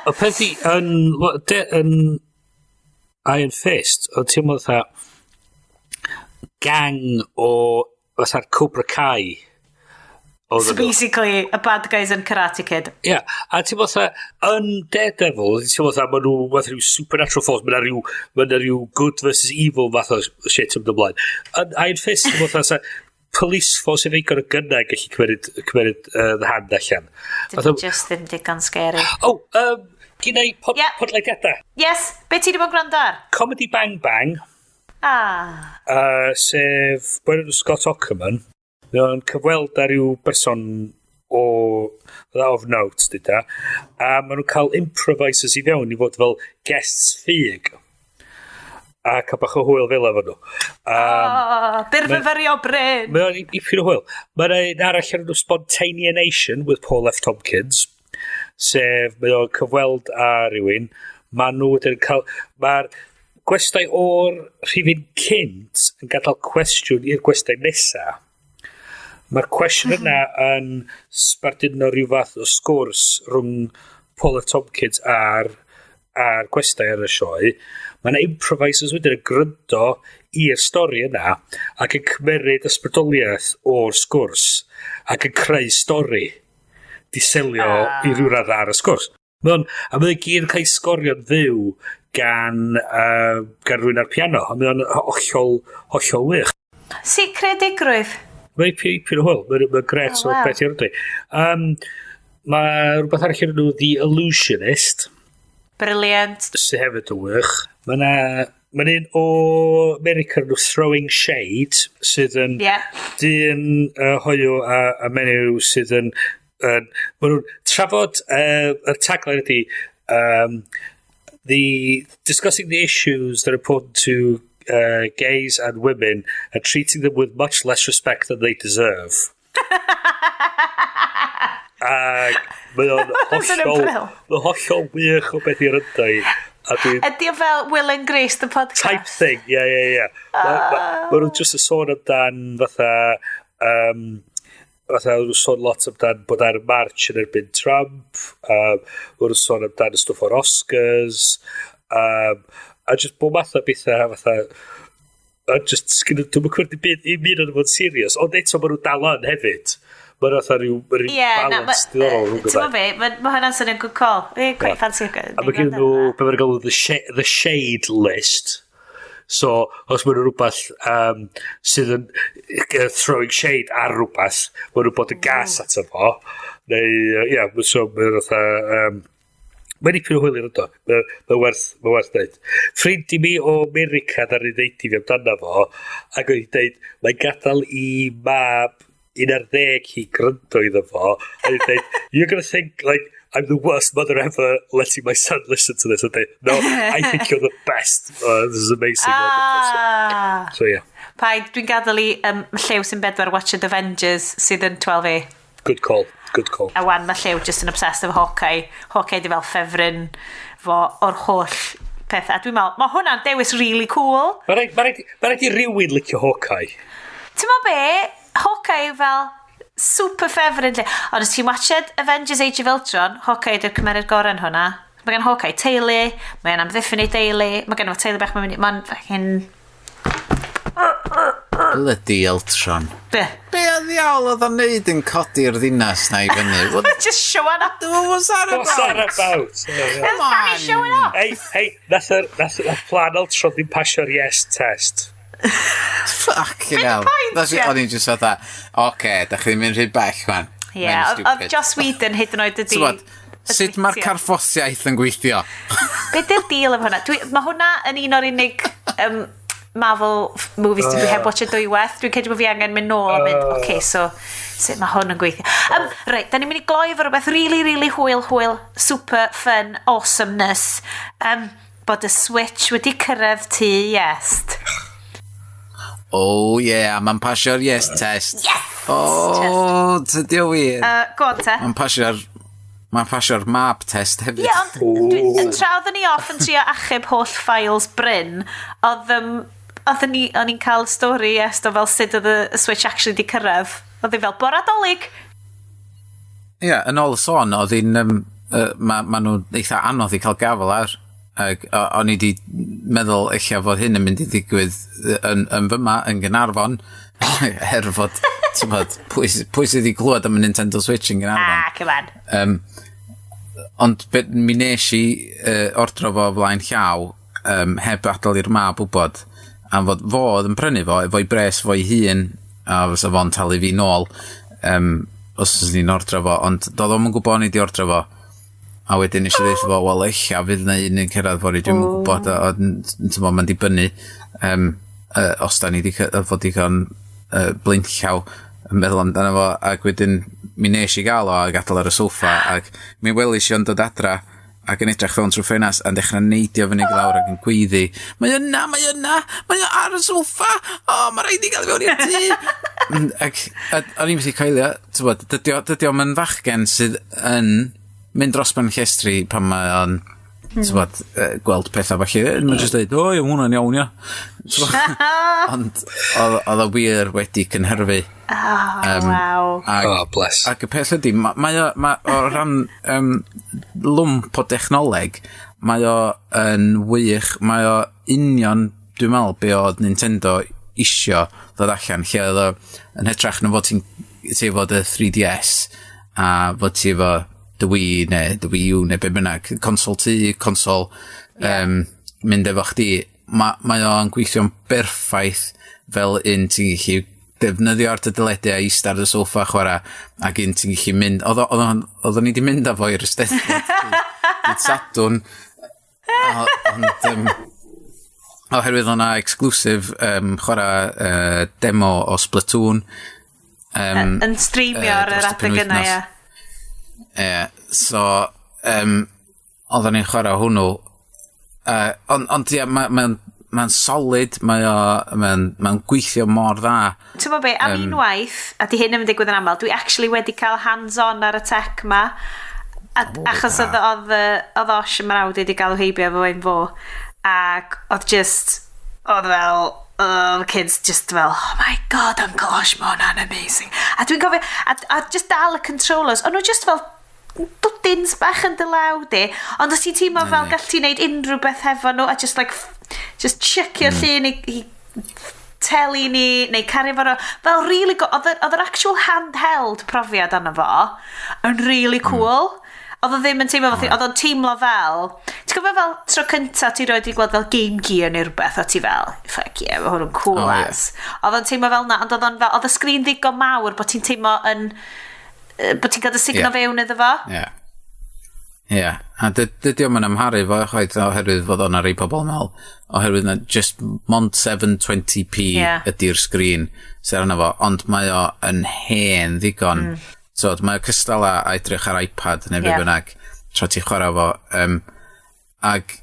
Y peth i, yn Iron Fist, oedd teimlo fatha gang o fatha'r Cobra Kai. So Oedden nhw. basically, a bad guys in Karate Kid. Ie, yeah, a ti'n fatha, yn Daredevil, ti'n fatha, maen nhw fatha rhyw supernatural force, ma' 'na rhyw good versus evil fath o shit yn ymlaen. Yn Iron Fist, ti'n fatha, sa, police force efo igon o gynnau gallu cymryd the hand allan. Dyn nhw just ddim digon scary. Oh, gynna i podlediadau. Yes, be ti wedi bod yn gwrando ar? Comedy Bang Bang. Ah. Sef boi Scott Aukerman. Mae o'n cyfweld ar ryw berson o of note, dyda. A maen nhw'n cael improvisers i fewn i fod fel guests ffug. A cael bach o hwyl fel efo nhw. Oh, byrfyfyrio Bryn. Mae o'n ipyn o hwyl. Mae'n un arall ar enw Spontaneanation with Paul F. Tompkins. Sef, mae o'n cyfweld â rhywun. Mae nhw wedyn cael... Mae'r gwestai o'r rhifyn cynt yn gadael cwestiwn i'r gwestai nesaf. Mae'r cwestiwn yna yn sbarduno rhyw fath o sgwrs rhwng Paul F. Tompkins a'r gwestai ar y sioe. Mae yna improvisers wedyn yn gryndo i'r stori yna ac yn cymeryd ysbrydoliaeth o'r sgwrs ac yn creu stori di selio i ryw radd ar y sgwrs. A mae'n gyd yn cael ei sgorio'n fyw gan rhywun ar piano. A mae o'n hollol, hollol wych. Si, creadigrwydd. Mae'n ipyn o hwyl. Mae'n gret o beth i'r ydy. Mae rhywbeth arall yn nhw, The Illusionist. Brilliant. Sydd hefyd yn wych. Mae yna Mae'n un o America nhw Throwing Shade, sydd yn dyn hoyw a menyw sydd yn maen nhw'n trafod, y tagline ydy the discussing the issues that are important to gays and women and treating them with much less respect than they deserve. Ac mae o'n hollol, mae'n hollol wych o beth i'r ydau. Ydy o fel Will and Grace, the podcast? Type thing, ie. Ma nhw'n just yn sôn amdan fatha nhw'n sôn lot amdan bod ar y march yn erbyn Trump, ma nhw'n sôn amdan y stwff o'r Oscars, a just bob math o bethau fatha, a just, sgyn dwi'n mynd cwrdd i byd, i un o'n fod serious, ond eto ma nhw'n dal yn hefyd. Mae'n fatha rhyw balance diddorol rhwng y Ti'n be, mae hwnna'n swnio'n good call. Quite fancy. A mae gen nhw, be mae'n galw the shade list. So, os maen nhw rhywbeth sydd yn throwing shade ar rhywbeth, maen nhw bod yn gas ato fo. Neu, ie, yeah, so mae'n fatha... Mae'n dipyn o hwyl i'r ydo. Mae werth dweud. Ffrind i mi o America ddaru ddeud i fi amdano fo, ac oedd hi'n dweud, mae'n gadael i mab 11 hi gryndo iddo fo, a hi'n dweud, "You're gonna think, like, I'm the worst mother ever letting my son listen to this." And they, "No, I think you're the best. This is amazing." Ah. So, yeah. Paid, dwi'n gadael i Llew sy'n 4 watch The Avengers sydd yn 12A. Good call. Good call. A wan mae Llew just yn obsessed efo Hawkeye. Hawkeye di fel ffefryn fo o'r holl peth. A dwi'n meddwl, mae hwnna'n dewis really cool. Mae rhaid i rywun licio Hawkeye. Ti'n meddwl be? Hawkeye fel super ffefryn lle. Ond os ti'n watched Avengers Age of Ultron, Hawkeye ydy'r cymeriad gorau yn hwnna. Mae gen Hawkeye teulu, mae'n amddiffyn ei deulu, mae gen fo teulu bach, mae'n mynd, mae'n fucking. Bloody Ultron. Be? Be a ddiawl oedd o'n neud yn codi'r ddinas na i fyny? What, Just showing up. What was that about? What's that about? Come on. Showing up. Hey, nath plan Ultron ddim pasio'r yes test. Fucking hell. Point, yeah. O'n i'n just fatha, oce, da chi'n mynd rhy bell, man. Ie, yeah, oedd Joss Whedon hyd yn oed ydi. Sut mae'r carffosiaeth yn gweithio? Be di'r deal efo hwnna? Mae hwnna yn un o'r unig Marvel movies dwi heb watch dwywaith. Dwi'n credu bod fi angen mynd nôl a mynd, oce, okay, so sut mae hwn yn gweithio? Reit, da ni'n mynd i gloi efo rhywbeth really, really hwyl, hwyl, super fun, awesomeness. Bod y Switch wedi cyrraedd tŷ Iest. Oh yeah, mae'n pasio'r yes test. Yes! Oh, tydi o wir. Go on te. Mae'n pasio'r mab test hefyd. Ie, yeah, ond tra oedden ni off yn trio achub holl files Bryn, oedd oedden ni, o'n i'n cael stori est o fel sut oedd y Switch actually di cyrraedd. Oedd hi fel bora Dolig. Ie, yeah, yn ôl y sôn, oedd hi'n... Ma nhw'n eitha anodd i cael gafel ar. Ac o'n i di meddwl eich fod hyn yn mynd i ddigwydd yn fyma, yn Gaernarfon, er fod, ti'n bod, pwy sydd wedi clywed am y Nintendo Switch yn Gaernarfon? Ah, come on. Ond be, mi nes i ordro fo o flaen llaw, heb adael i'r mab wybod, am fod fo oedd yn prynu fo, efo'i bres fo'i hun. a fysa fo'n talu fi nôl os oes ni'n ordro fo, ond doedd o'm yn gwybod o'n i 'di ordro fo. A wedyn nes i ddeud fo, wel ella fydd 'na un yn cyrraedd fory, dwi'm yn gwybod, a ti'n mae'n dibynnu os da ni 'di fod digon blaenllaw yn meddwl amdano fo, ac wedyn mi nes i gael o a gadael ar y soffa, ac mi welis i o'n dod adra ac yn edrych fewn trwy ffenast a'n dechrau neidio fyny i lawr ac yn gweiddi, "Mae yna, mae yna, mae o ar y soffa, o, mae rhaid i gael i fewn i'r tŷ." Ac o'n i'n methu coelio, ti'n bod, dydy o'm yn fachgen sydd yn mynd dros ben llestri pan mae o'n ti'n bod, gweld pethau falle. Mae'n just dweud, "O, ie, hwnna'n iawn, ia." Ond oedd o wir wedi cynhyrfu. Oh, wow. Ac, Oh, bless. Ac y peth ydy, mae o, ma, o ran lwmp o dechnoleg, mae o yn wych, mae o union, dwi'n meddwl, be oedd Nintendo isio ddod allan, lle oedd o yn hytrach na fod ti efo dy 3DS a fod ti efo dy Wii neu dy Wii U neu be bynnag, consol tŷ, consol mynd efo chdi, mae o'n gweithio'n berffaith fel un ti'n gallu defnyddio ar dy deledu a eista ar y soffa chwarae, ac un ti'n gallu mynd, oedd o'n ni di mynd â fo i'r Eisteddfod dydd Sadwrn, ond oherwydd o'na exclusive chwarae demo o Splatoon yn streamio ar yr dros y adeg yna, penwythnos. ie. Ie, so oedden ni'n chwarae hwnnw. Ond ie, mae'n ma, ma solid, mae gweithio mor dda. Ti'n gwybod be, am unwaith, a di hyn yn digwydd yn aml, dwi actually wedi cael hands-on ar y tech ma. A, achos oedd Osh yn mrawd wedi galw heibio efo ein fo. Ac oedd just, oedd fel, oh, the kids just fel, "Oh my God, Uncle Osh, mae hwnna'n amazing." A dwi'n cofio, a just dal y controllers, o'n nhw just fel dwdins bach yn dy law di, ond os ti'n teimlo fel gall ti wneud unrhyw beth hefo nhw, a just like, just chuckio'r llun i teli ni, neu cario fo fel really go, oedd yr actual handheld profiad arno fo yn really cool. Oedd o ddim yn teimlo fel, oedd o'n teimlo fel, ti'n gofio fel tro cynta ti roed i gweld fel Game Gear neu rhywbeth, o ti fel, "Fuck yeah, mae hwn yn cool as." Oedd o'n teimlo fel na, ond oedd o'n fel, oedd y sgrin ddigon mawr bod ti'n teimlo yn, bod ti'n cael dy sugno fewn iddo fo. Ie. Ie, a dydy o'm yn amharu fo chwaith oherwydd fod o'n rei pobl yn meddwl, oherwydd na just mond 720p ydy'r sgrin sydd arno fo, ond mae o yn hen ddigon. So, mae o cystal â edrych ar iPad neu be bynnag tra ti'n chwarae fo. Ag,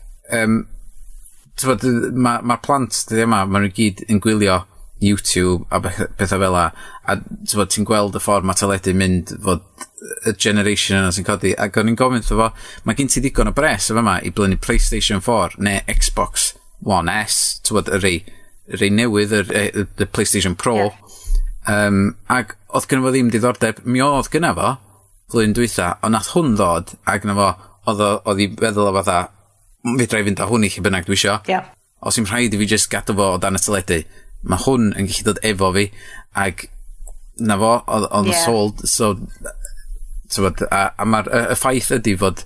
t'bod, mae'r ma plant dyddia yma, maen nhw gyd yn gwylio YouTube a bethau fel 'a, a t'bod, ti'n gweld y ffordd mae teledu mynd fod y generation yna sy'n codi, ac o'n i'n gofyn wrtho fo, "Mae gen ti ddigon o bres o fama i brynu PlayStation 4 neu Xbox One S," t'bod, y rei newydd, y PlayStation Pro, ac oedd gynno fo ddim diddordeb. Mi oedd gynno fo flwyddyn dwytha, ond nath hwn ddod, ac gynno fo, oedd i feddwl o fatha, "Fedra i fynd â hwn i lle bynnag dwi isio. Os yw'n rhaid i fi just gadw fo o dan y teledu, mae hwn yn gallu dod efo fi," ac na fo, oedd sold, so, t'bod, a mae'r y ffaith ydy fod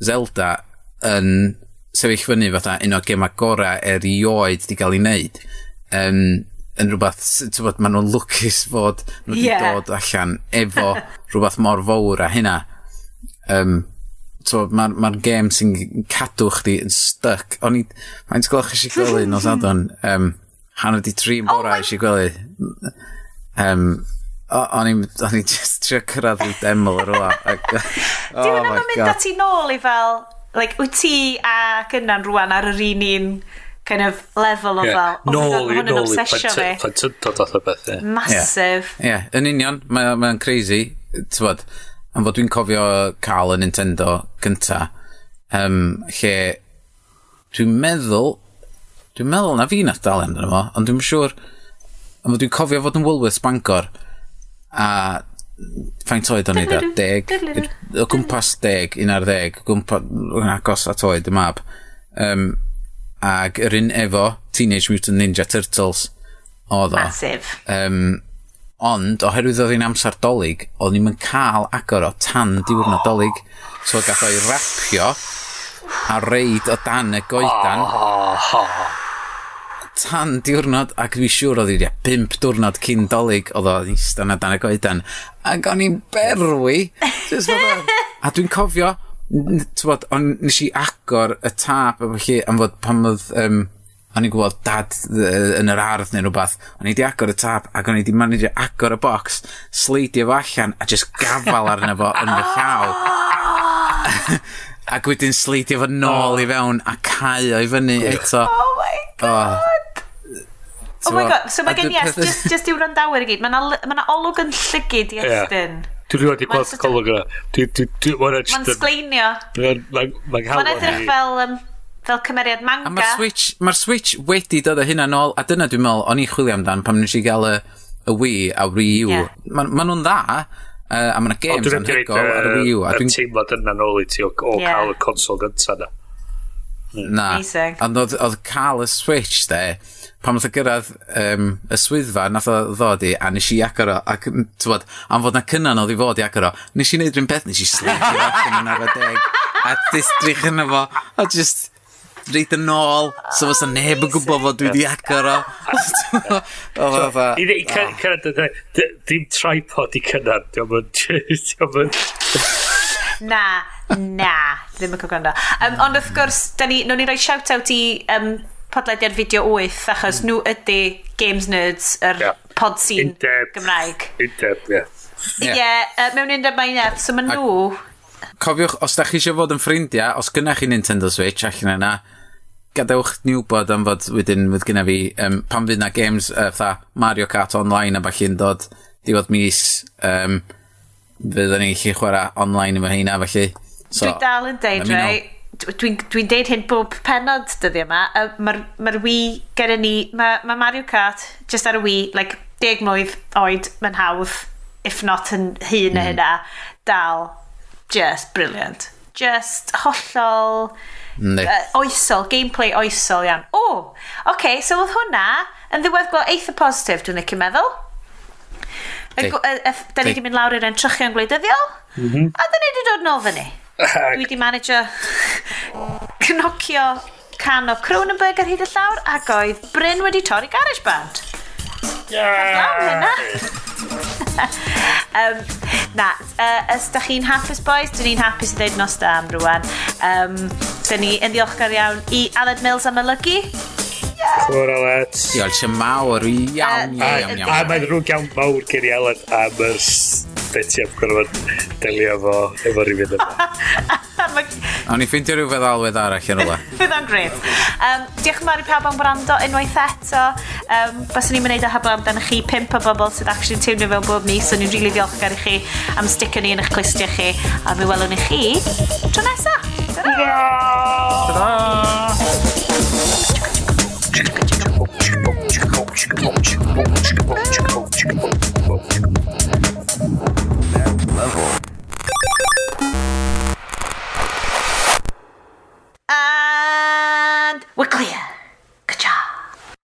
Zelda yn sefyll fyny fatha un o'r gemau gorau erioed di gael ei wneud. Yn rhywbeth, t'bod, maen nhw'n lwcus fod nhw wedi dod allan efo rhywbeth mor fawr a hynna. So, mae'r ma gêm sy'n cadw chdi yn stuck. O'n i, faint gloch eisiau gwely nos Sadwrn? 2:30 yn bora eisiau gwely. O'n i just trio cyrraedd rhyw deml ar rwla. Ac, Di oh hwnna'n my mynd God. â ti nôl i fel, like, wyt ti a Gynnan rwan ar yr un kind of level o fel, "Oh my God, Nôl ma' i, hwn yn nôl i obsesio fi." plentyndod fath o beth, ie. Massive. Ie, yeah, yn union, mae'n mae crazy, t'bod, am fod dwi'n cofio cael y Nintendo gynta, lle dwi'n meddwl na fi nath dalu amdano fo, ond dwi'n siŵr, am fod dwi'n cofio fod yn Woolworths Bangor, a faint oed o'n i da? 10, o gwmpas 10, 11, o gwmpas, yn agos at oed y mab. Ac yr un efo Teenage Mutant Ninja Turtles oedd o. Massive. Ond, oherwydd oedd hi'n amser Dolig, oedd ni'n cael agor o tan diwrnod Dolig. So gath o'i rapio a reid o dan y goedan. Tan diwrnod, ac dwi siŵr oedd hi 5 diwrnod cyn Dolig, oedd o'n eistedd na dan y goedan, ac o'n i'n berwi. Just fatha. A dwi'n cofio, t'wod, on, nes i agor y tap a felly, am fod pan oedd, o'n i'n gwybod dad yn yr ardd neu rhywbeth, o'n i di agor y tap ac o'n i di manage agor y box, sleidio fo allan a just gafal arno fo yn fy llaw. Ac wedyn sleidio fo nôl i fewn a cau o i fyny eto. Oh my God! Oh my God, so mae gen i, yes, just i'w wrandawyr i gyd, mae 'na olwg yn llygid i Estyn. Dwi rioed 'di Mae'n gweld golwg yna. Mae'n sgleinio. Mae'n Mae'n edrych fel cymeriad manga. A mae'r Switch, mae'r Switch wedi dod â hynna nôl, a dyna dwi'n meddwl, o'n i'n chwilio amdan pan nes i gael y Wii a Wii U. Ie. Ma, ma nhw'n dda, a ma' 'na games anhygoel ar y Wii U. A Yr dwi'n teimlad yna nôl i ti o cael y consol gynta na. Na. Amazing. Ond oedd cael y Switch, de, pan nath o gyrraedd y swyddfa, nath o ddod i, a nes i agor o, ac, t'wod, am fod na Cynan oedd i fod i agor o, nes i neud rhywun peth, nes i sleidio allan yn arfer deg, a distrych yna fo, a just reid yn ôl, so fysa neb yn gwybod fod dwi wedi agor o. Oedd o fatha, I cyrraedd, dim tripod i Cynan, diolch yn. Na, na, ddim yn cael gwrando. Ond wrth gwrs, da ni, nawn ni roi shout-out i podlediad Fideo 8, achos nhw ydy Games Nerds, yr pod scene Undeb. Gymraeg. Undeb, ie. Ie, yeah, mewn undeb mae'n nerth, so maen nhw. Cofiwch, os da chi eisiau fod yn ffrindiau, os gynnach chi Nintendo Switch allan yna, gadewch ni wybod am fod wedyn fydd gynna fi, pan fydd na games fatha Mario Kart Online a ballu'n dod diwedd mis, fyddwn ni'n gallu chwarae online efo heina, felly. So, Dwi dal yn deud, let me know. right? Dwi'n deud hyn bob penod dyddi yma. Mae'r ma Wii gyda ni, mae ma Mario Kart just ar y Wii, like 10 mlwydd oed, mae'n hawdd, if not yn hŷn na hynna, dal, just brilliant. Just hollol oesol, gameplay oesol iawn. O, oh, oce, okay, so oedd hwnna yn ddiweddglo eitha positif, dwi'n licio meddwl. Da ni wedi mynd lawr i'r entrychion gwleidyddiol, a da ni wedi dod nôl fyny. Dwi wedi manageo cnocio can o Kronenbourg ar hyd y llawr, ac oedd Bryn wedi torri GarageBand. Lawn hynna. Na, os da chi'n hapus, boys, dyn ni'n hapus i ddeud nos da am rwan. Dyn ni yn ddiolchgar iawn i Aled Mills am olygu. Chwr Aled. Diolch yn mawr, iawn, iawn, iawn. A mae'n ddrwg iawn mawr gen i Aled am yr beth ti am gorfod delio efo rhywun yma. O'n i ffeindio rhyw feddalwedd arall yn rhywle. Fydd o'n gret. Diolch yn fawr i pawb am wrando unwaith eto. Baswn ni'n mynd o heblaw amdano chi, pump o bobl sydd actually yn tiwnio fewn bob mis, so ni'n rili ddiolchgar i chi am sticio ni yn eich clustiau chi, a mi welwn ni chi tro nesa. Ta-ra! Ta-ra!